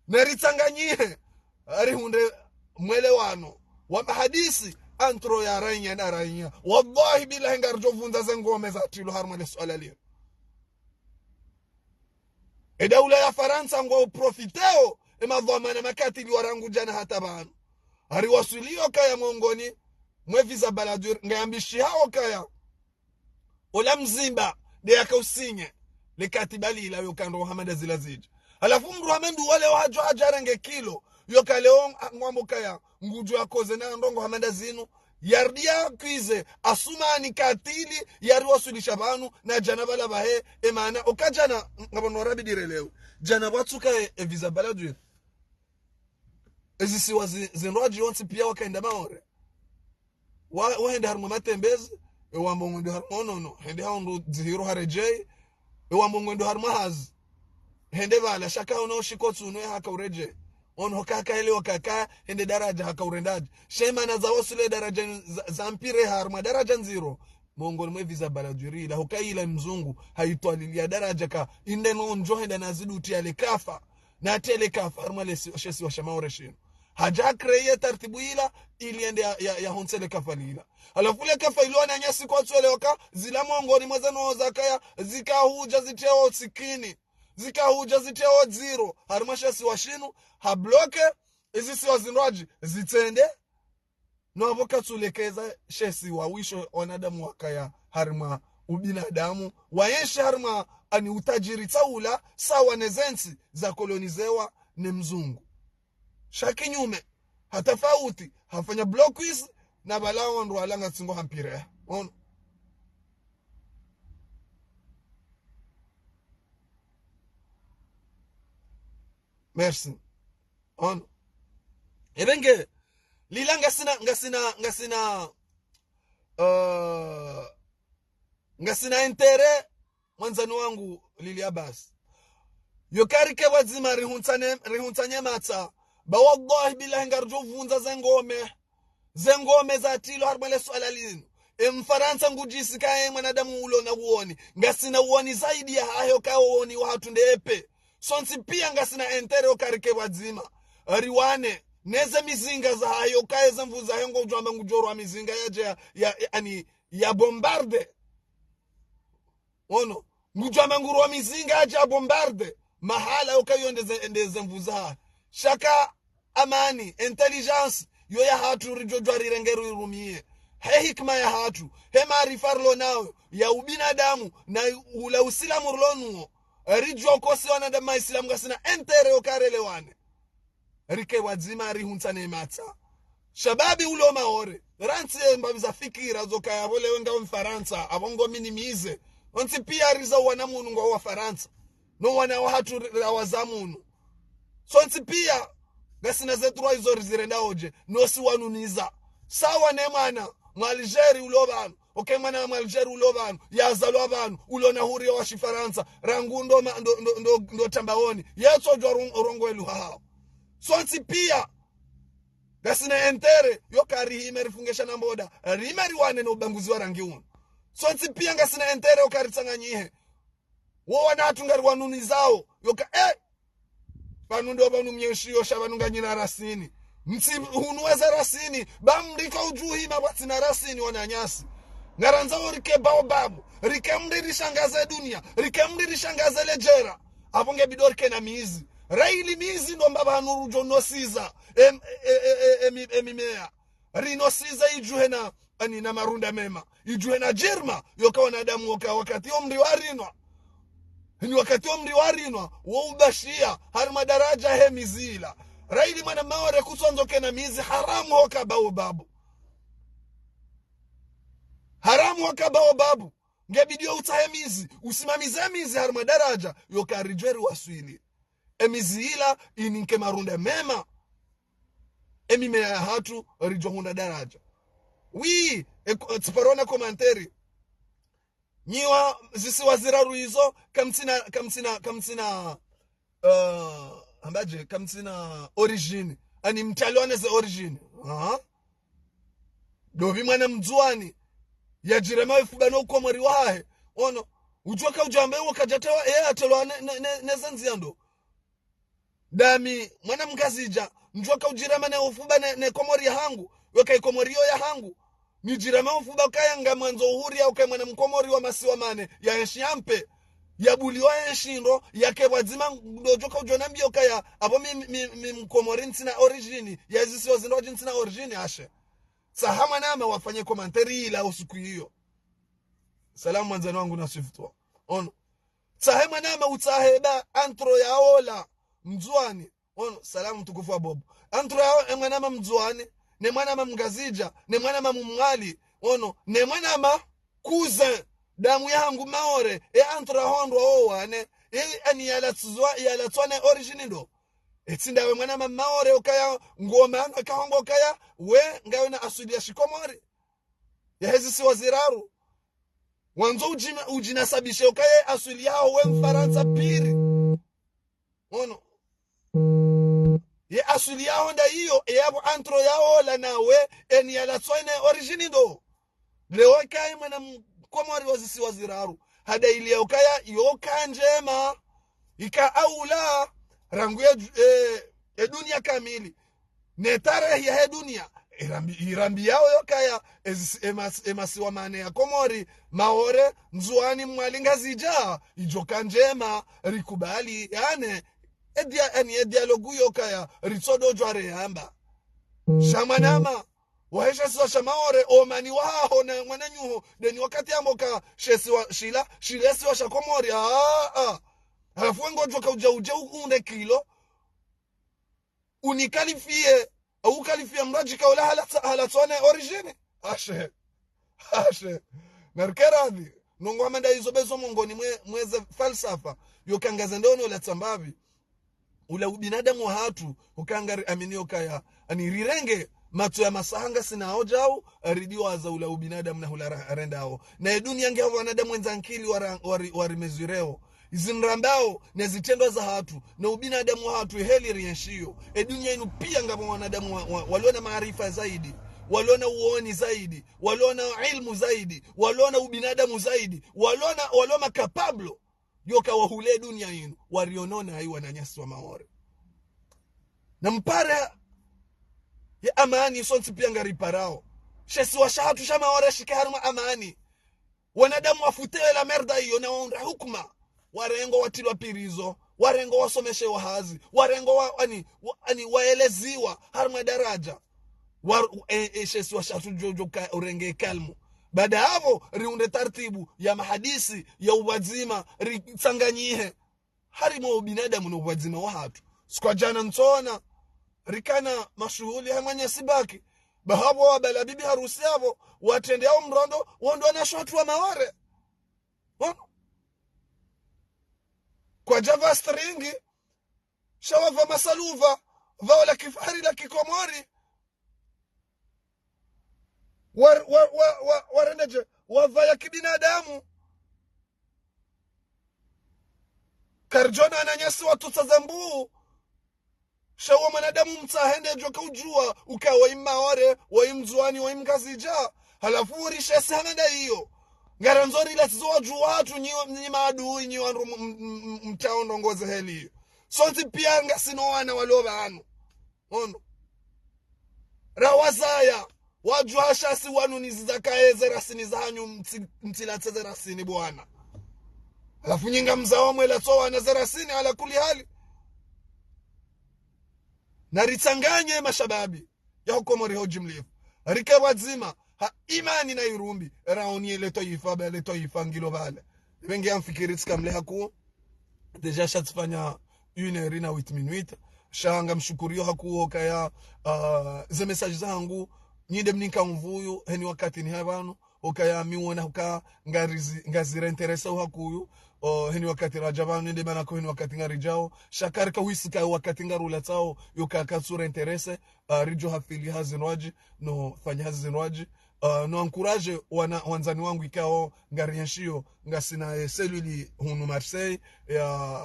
Na ritsanganyihe, rihundre mwelewano wa mahadisi, entre ya rainya na rainya. Wallahi billahi ngaridjo vundza ze ngome za tilo harimwa le suala lilo. E daula ya Farantsa ngwao profiteo, e madhwamana makatili wa rangu djana hata pvanu. Hari waswiliyo kaya mongoni, mwe visa baladure, ngayambishihao kaya ola mzimba, de yaka usinye, le katiba lila yoka ndro hama nda zila zidja. Halafu mdru hama ndu wale wadjo hadja harenge kilo, yoka leo ngwambo kaya, ngudjo yakoze na ndrongo hama nda zinu, yaridi yakwize, Asumani katili, yariwaswilisha pvanu, na djana pvala pvahe, e mana, oka djana, ngapvo no rabidi relewe. Djana pvwatsuka e, e visa baladure. Ezisiwa zi-, zindrwadji yontsi pia wakaenda Maore. Wa, wahende harimwa matembezi, e wambo ngwendo harimwa unono, hende haundru dzihiro haredjei, e wambo ngwendo harimwa hazi. Hende pvala, shaka uno shikotsu uno e haka uredjei. Ono hoka haka ele wakaka, hende daraja haka urendadji. She mana za waswile daraja za, za mpire harimwa daraja ndziro. Mongoni mwe visa baladure la, hoka ila mzungu, haitwalilia daraja ka, inde no ndjo henda na ziduti ya le kafa. Na tele kafa, harimwa le si-, she isiwa sha Maore shinu. Hadja ha créer tartibu ila, ili yende ya, ya, ya honse le kafa lila. Halafu le kafa ilo wananyasi kwatsu elewa ka, zila mongoni mwa ze nongo zakaya, zika hudja zitreo sikini. Zika hudja zitreo dziro. Harimwa she isiwa shinu, ha bloquer, izi isiwa zindrwadji, zitsende. No apvo katsulekeza she isiwa wisho wanadamu wakaya harimwa ubinadamu, wayenshi harimwa ani utadjiri tsaula, sawa ne ze ntsi za kolonizewa ne mzungu. Sha kinyume, ha tafauti, hafanya bloquer izi, na pvala wandru wala ngatsi ngo hampireha. Ono. Merci. Ono. Ebe nge, lila ngasina, ngasina, ngasina, eh, ngasina intérêt, mwandzani wangu Lili Abbas. Yo ka rike pvwadzima rihuntsane, rihuntsanye matsa. Ba wallahi billahi ngaridjo vundza ze ngome. Ze ngome zatrilwa harimwa le suala linu. E Mfarantsa ngudjisi ka ye mwanadamu ulo na uoni. Ngasina uoni zaidi ya hahe uka uoni wahatru nde epve. Sontsi pia ngasina intérêt yo ka rike pvwadzima. Riwane. Neze mizinga zahahe uka eze nvu zahe ngudjo amba ngudjo rwa mizinga yadje ya, ya, ya, ani, ya bombarder. Ono, ngudjo amba ngurwa mizinga yadje ya bombarder mahala yoka yo nde ze, nde ze nvu zahahe. Sha ka amani, intelligence, yo yahatru ridjo djuwa rirenge rirumie. He hikima yahatru, he maarifa rilo nayo, ya ubinadamu, na ula usilamu rilo nuwo. Ridjuwa uka si wanadamu ma Islamu ngasina intérêt yo ka relewane. Rike pvwadzima rihuntsane matsa. Shababi ulo Maore. Rantsi ye mbapvi za fikira zo kaya pvo lewe ngawe Mfarantsa, apvo ngo minimiser. Ontsi pia riza wana munu ngwa Wafarantsa. No wana wahatru ri-, rawaza munu. Sontsi pia, ngasina ze droit izo rizirenda odje, no si wanuniza. Sawa ne mwana, mwa Algérie ulo pvanu. Oka mwana mwa Algérie ulo pvanu, yazalwa pvanu, ulo na huria wa Shifarantsa, rangu ndo ma-, ndo, ndo, ndo, ndo tambaoni. Yetso djuwa rong-, rongoa e luha hawo. Sontsi pia, ngasina intérêt, yo ka rihime rifunge shana mboda, rihime riwane no ubaguzi wa rangi unu. Sontsi pia ngasina intérêt yo ka ritsanganyihe. Wo wana hatru ngariwanunizao, yo ka, eh, pvanu ndo pvanu mnyenshi yo sha pvanu nganyina rasini. Mtsi hunu weze rasini, ba mrika udjuhi ma pvwatsina rasini wananyasi. Ngarandzao rike baobabu, rike mri rishangaze dunia, rike mri rishangaze ledjera. Apvo nge bidi rike na mizi. Ra ili mizi ndo mbapvi hanu rudjo nosiza, em, e, e, e, e, mi-, e mimea. Rinosiza idjuhe na, ani na marunda mema. Idjuhe na djirma, yoka wanadamu woka wakati wo mri warinwa. Ni wakati wo mri warinwa, wo ubashia, harimwa daraja he mizi ila. Ra ili mwana Maore kutsu andzo ke na mizi, haramu hoka baobabu. Haramu hoka baobabu. Nge bidi yo utsahe mizi, usimamize mizi harimwa daraja, yoka ridjuwe riwaswili. E mizi ila ininke marunda mema. E mimea yahatru ridjo hundra daraja. Oui, e ko-, tsiparona commentaire. Nyi wa zisiwa ziraru izo, kamtsina, kamtsina, kamtsina, eh, ambadje, kamtsina origine. Ani mtalwane ze origine. Aha. Ndopvi mwana Mndzuwani yadjirema we fuba no ukomori wahahe. Ono, udjuwa ka udjambe wo kadjatewa, e atelwa ne, ne, ne, ne ze ndzia ndo. Ndami, mwana Mngazidja, ndjuwa ka udjirema ne ufuba ne, ne Komori yahangu, weka i Komori yo yahangu. Nidjirema ufuba kaya ngamwandzo uhuria uka mwana Mkomori wa masiwa mane, ya enshi ya mpe, ya buliwa enshi ndo, yake pvwadzima ndo djoka udjo nambiyo kaya, apvo mi, mi, mi Mkomori ntsina origine, ya zisiwa zindrwadji ntsina origine ashe. Tsaha mwanama wafanye commentaire ila usiku iyo. Salamu mwandzani wangu na Swift wa. Ono. Tsahe mwanama utsahe ba antro ya ola Mndzuwani. Ono, salamu mtukufu wa Bobo. Antro ya o-, e mwanama Mndzuwani, ne mwanama Mngazidja, ne mwanama Mmwali. Ono, ne mwanama cousin, damu yahangu Maore, e antro ya hondrwa wo wane, e ani yalatsuzwa, yalatswa ne origine ndo. Etsi ndawe mwanama Maore ukaya ngoma ano kahongo ukaya, we ngawe na aswili ya Shikomori. Ya hezi siwa ziraru. Wandzo udjina-, udjinasabishe ukaya aswili yaho we Mfarantsa piri. Ono. Ye aswili yaho nda iyo, e yapvo antro yaho la nawe, eni yalatswa ne origine ndo. Leo ikaye mwana Mkomori wa zisiwa ziraru. Hada ili ya ukaya, yo ka ndjema. Ika aula, rangu ya dju-, e, e dunia kamili. Ne tarehi yahe dunia, irambi, irambiyawo yokaya, ezi, emas, emasiwa mane ya Komori, Maore, Ndzuwani, Mwali, Ngazidja, idjoka ndjema, rikubali, yane, edia, ani, edialogu yokaya, ritsododjwa reyamba. Sha mwanama, wahe she isiwa sha Maore, omani wahaho na mwananyuho, deni wakati amboka, she isiwa, shila, shile isiwa sha Komori, aa, aa. Halafu we ngodjoka udja udje ukunde kilo, unikalifie, au ukalifie mradjika ula halatsa, halatsone origine. Ashe. Ashe. Narike radhi. Nongo hama nda izo bezo mongoni mwe, mweze falsafa. Yoka ngaze nde ono latsa mbapvi. Ula ubinadamu wahatru, uka ngari amini yokaya. Ani rirenge, matso ya masaha ngasina odjau, aridiwaza ula ubinadamu na hula ra, arendao. Na edunia nge wanadamu wenza nkili wara, wari, wari mezureo. Izi nrambao, ne zitrendwa zahatru, ne ubinadamu wahatru, eheli rienshiyo. Edunia inu pia ngapvo wanadamu wa, wa, walona maarifa zaidi, walona uoni zaidi, walona ilmu zaidi, walona ubinadamu zaidi, walona, walona capable. Yoka wahule dunia inu, warionona hayi wananyasi wa Maore. Na mpare ya amani, sontsi pia ngariparao. She isiwa shahatru sha Maore shike harimwa amani. Wanadamu wafutewe la merda iyo na waundra hukuma. Warengwa watilwa pirizo. Warengwa wasomeshewa hazi. Warengwa wa, ani, wa, ani waeleziwa harimwa daraja. Wa, e, e, she isiwa shahatru djo, djo ka, urenge kalmu. Baada hapvo, riunde tartibu ya mahadisi, ya upvwadzima, ritsanganyihe. Harimwa ubinadamu no upvwadzima wahatru. Siku ya djana ntsona, rikana mashuhuli ha mwananyasi baki. Bahapvo wabala bibi harusi yapvo, watrende yao mrondo, wondo wanashe watru wa Maore. Wono. Kwadjapva stringi, sha wapva masaluva, pvao la kifahari la kikomori. Wa, wa, wa, wa, warendedje, wapva ya kibinadamu. Karidjona wananyasi watsutsa zambu. Sha uwo mwanadamu mtsahe nde djoka udjua, uka wayi Maore, wayi Mndzuwani, wayi Mngazidja. Halafu urishe si hama nda iyo. Ngarandzo rilatsizo wadjua hatru nyi, nyi maadui, nyi wandru m, m, m, mtrao ndrongo zeheli. Sontsi pia ngasina wana walo pvanu. Ono. Rawazaya, wadjua sha si wanu ni zizakaye ze rasini zahanyu mtsi, mtsilatse ze rasini bwana. Halafu nyi ngamzao mwelatso wana ze rasini ala kuli hali. Na ritsanganye mashababi ya ho Komori ho jimlifu. Rike pvwadzima, ha imani na irumbi, raoni ele twaifa, ba ele twaifa ngilo pvale. Pvenge ya mfikiri tsikamle haku. Déjà, sha tsifanya une heure na huit minutes. Sha ngamshukuriyo hakuu hukaya, ah, ze message zahangu, nyi nde mninka mvuyu, heni wakati niha pvanu, hukaya mi wona huka ngarizi, ngazirinteresse hakuu, o, heni wakati radja pvanu, nyi nde mana ko heni wakati ngaridjao, sha karika hwisi ka wakati ngarulatsao, yoka katsurinteresse, ah, ridjo hafili hazi ndrwadji, no fanya hazi ndrwadji, ah, no encourager wana, wandzani wangu ikao, ngarienshiyo, ngasina, eh, cellule hunu Marseille, ya,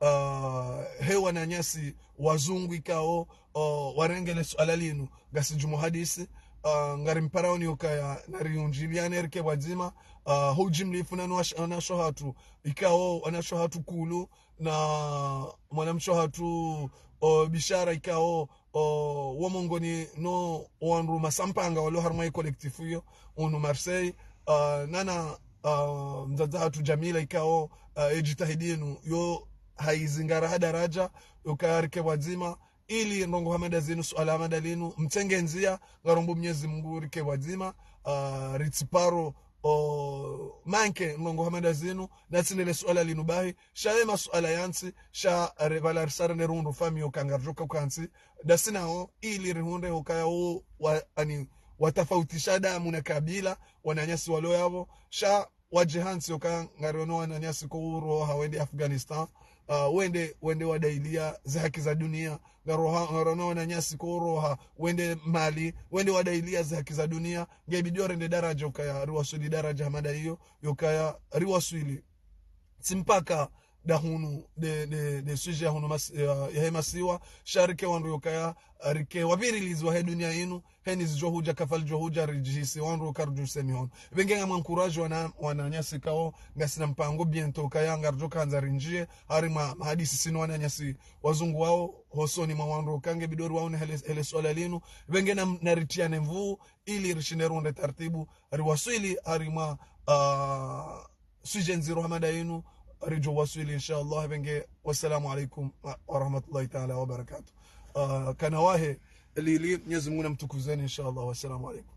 ah, he wananyasi wazungu ikao, oh, warenge le suala linu, ngasi djuu mwa hadisi, ah, ngarimparaoni ukaya, nariundjiliane rike pvwadzima, ah, ho jimlifu na nwash-, wanasho hatru, ikao, wanasho hatru kulu, na mwanamsho hatru, o, Bishara ikao, o, wo mongoni no wandru masampanga walo harimwa i collectif iyo, unu Marseille, ah, nana, ah, mdzadze hatru Jamila ikao, ah, edjitihadi inu, yo hayizingara ha daraja, yoka rike pvwadzima, ili ndrongo hama nda zinu, suala hama nda linu, mtsenge ndzia, ngarombo Mnyezi Mungu rike pvwadzima, ah, ritsiparo, o, manke ndrongo hama nda zinu, na tsi nde le suala linu bahi, sha ye masuala yantsi, sha re pvala risara ne rundu famiyo ka ngaridjoka kantsi, ndasi nao, ili rihundre hukaya wo, wa, ani, watafautisha damu na kabila, wananyasi walo yapvo, sha wadje hantsi yoka ngariono wananyasi ko uroha wende Afghanistan, ah, wende, wende wadailia ze haki za dunia, ngaroha, ngariono wananyasi ko uroha wende Mali, wende wadailia ze haki za dunia, nge bidi yo rende daraja ukaya, riwaswili daraja hama nda iyo, yokaya, riwaswili. Tsi mpaka dahunu, de, de, de sujet ya hunu mas-, ya, yahe masiwa, sha rike wandru yokaya, rike wapvirilizi wahe dunia inu, heni zidjo hudja, kafali djo hudja, ridjihisi wandru karudjuse mihono. Ipvenge ngamwa encourage wana, wananyasi kao, ngasina mpango bientôt kaya, ngaridjo kandza rindjie, harimwa mahadisi sinu wananyasi wazungu wao, hosoni mwa wandru kange bidori wao ne hele, hele swala linu. Ipvenge na, na ritiane nvuu, ili rishinde runde taratibu, riwaswili harimwa, ah, sujet ndziro hama nda inu, ridjo waswili, inshallah. Ipvenge, wassalamu alaikum wa, wa rahmatullahi ta'ala wa barakatuh. Ah, kana wahe, lili, Mwenyezi Mungu namtukuzeni, inshallah. Wassalamu alaikum.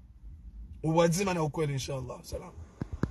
Uwadzima na ukweli, inshallah. Salam.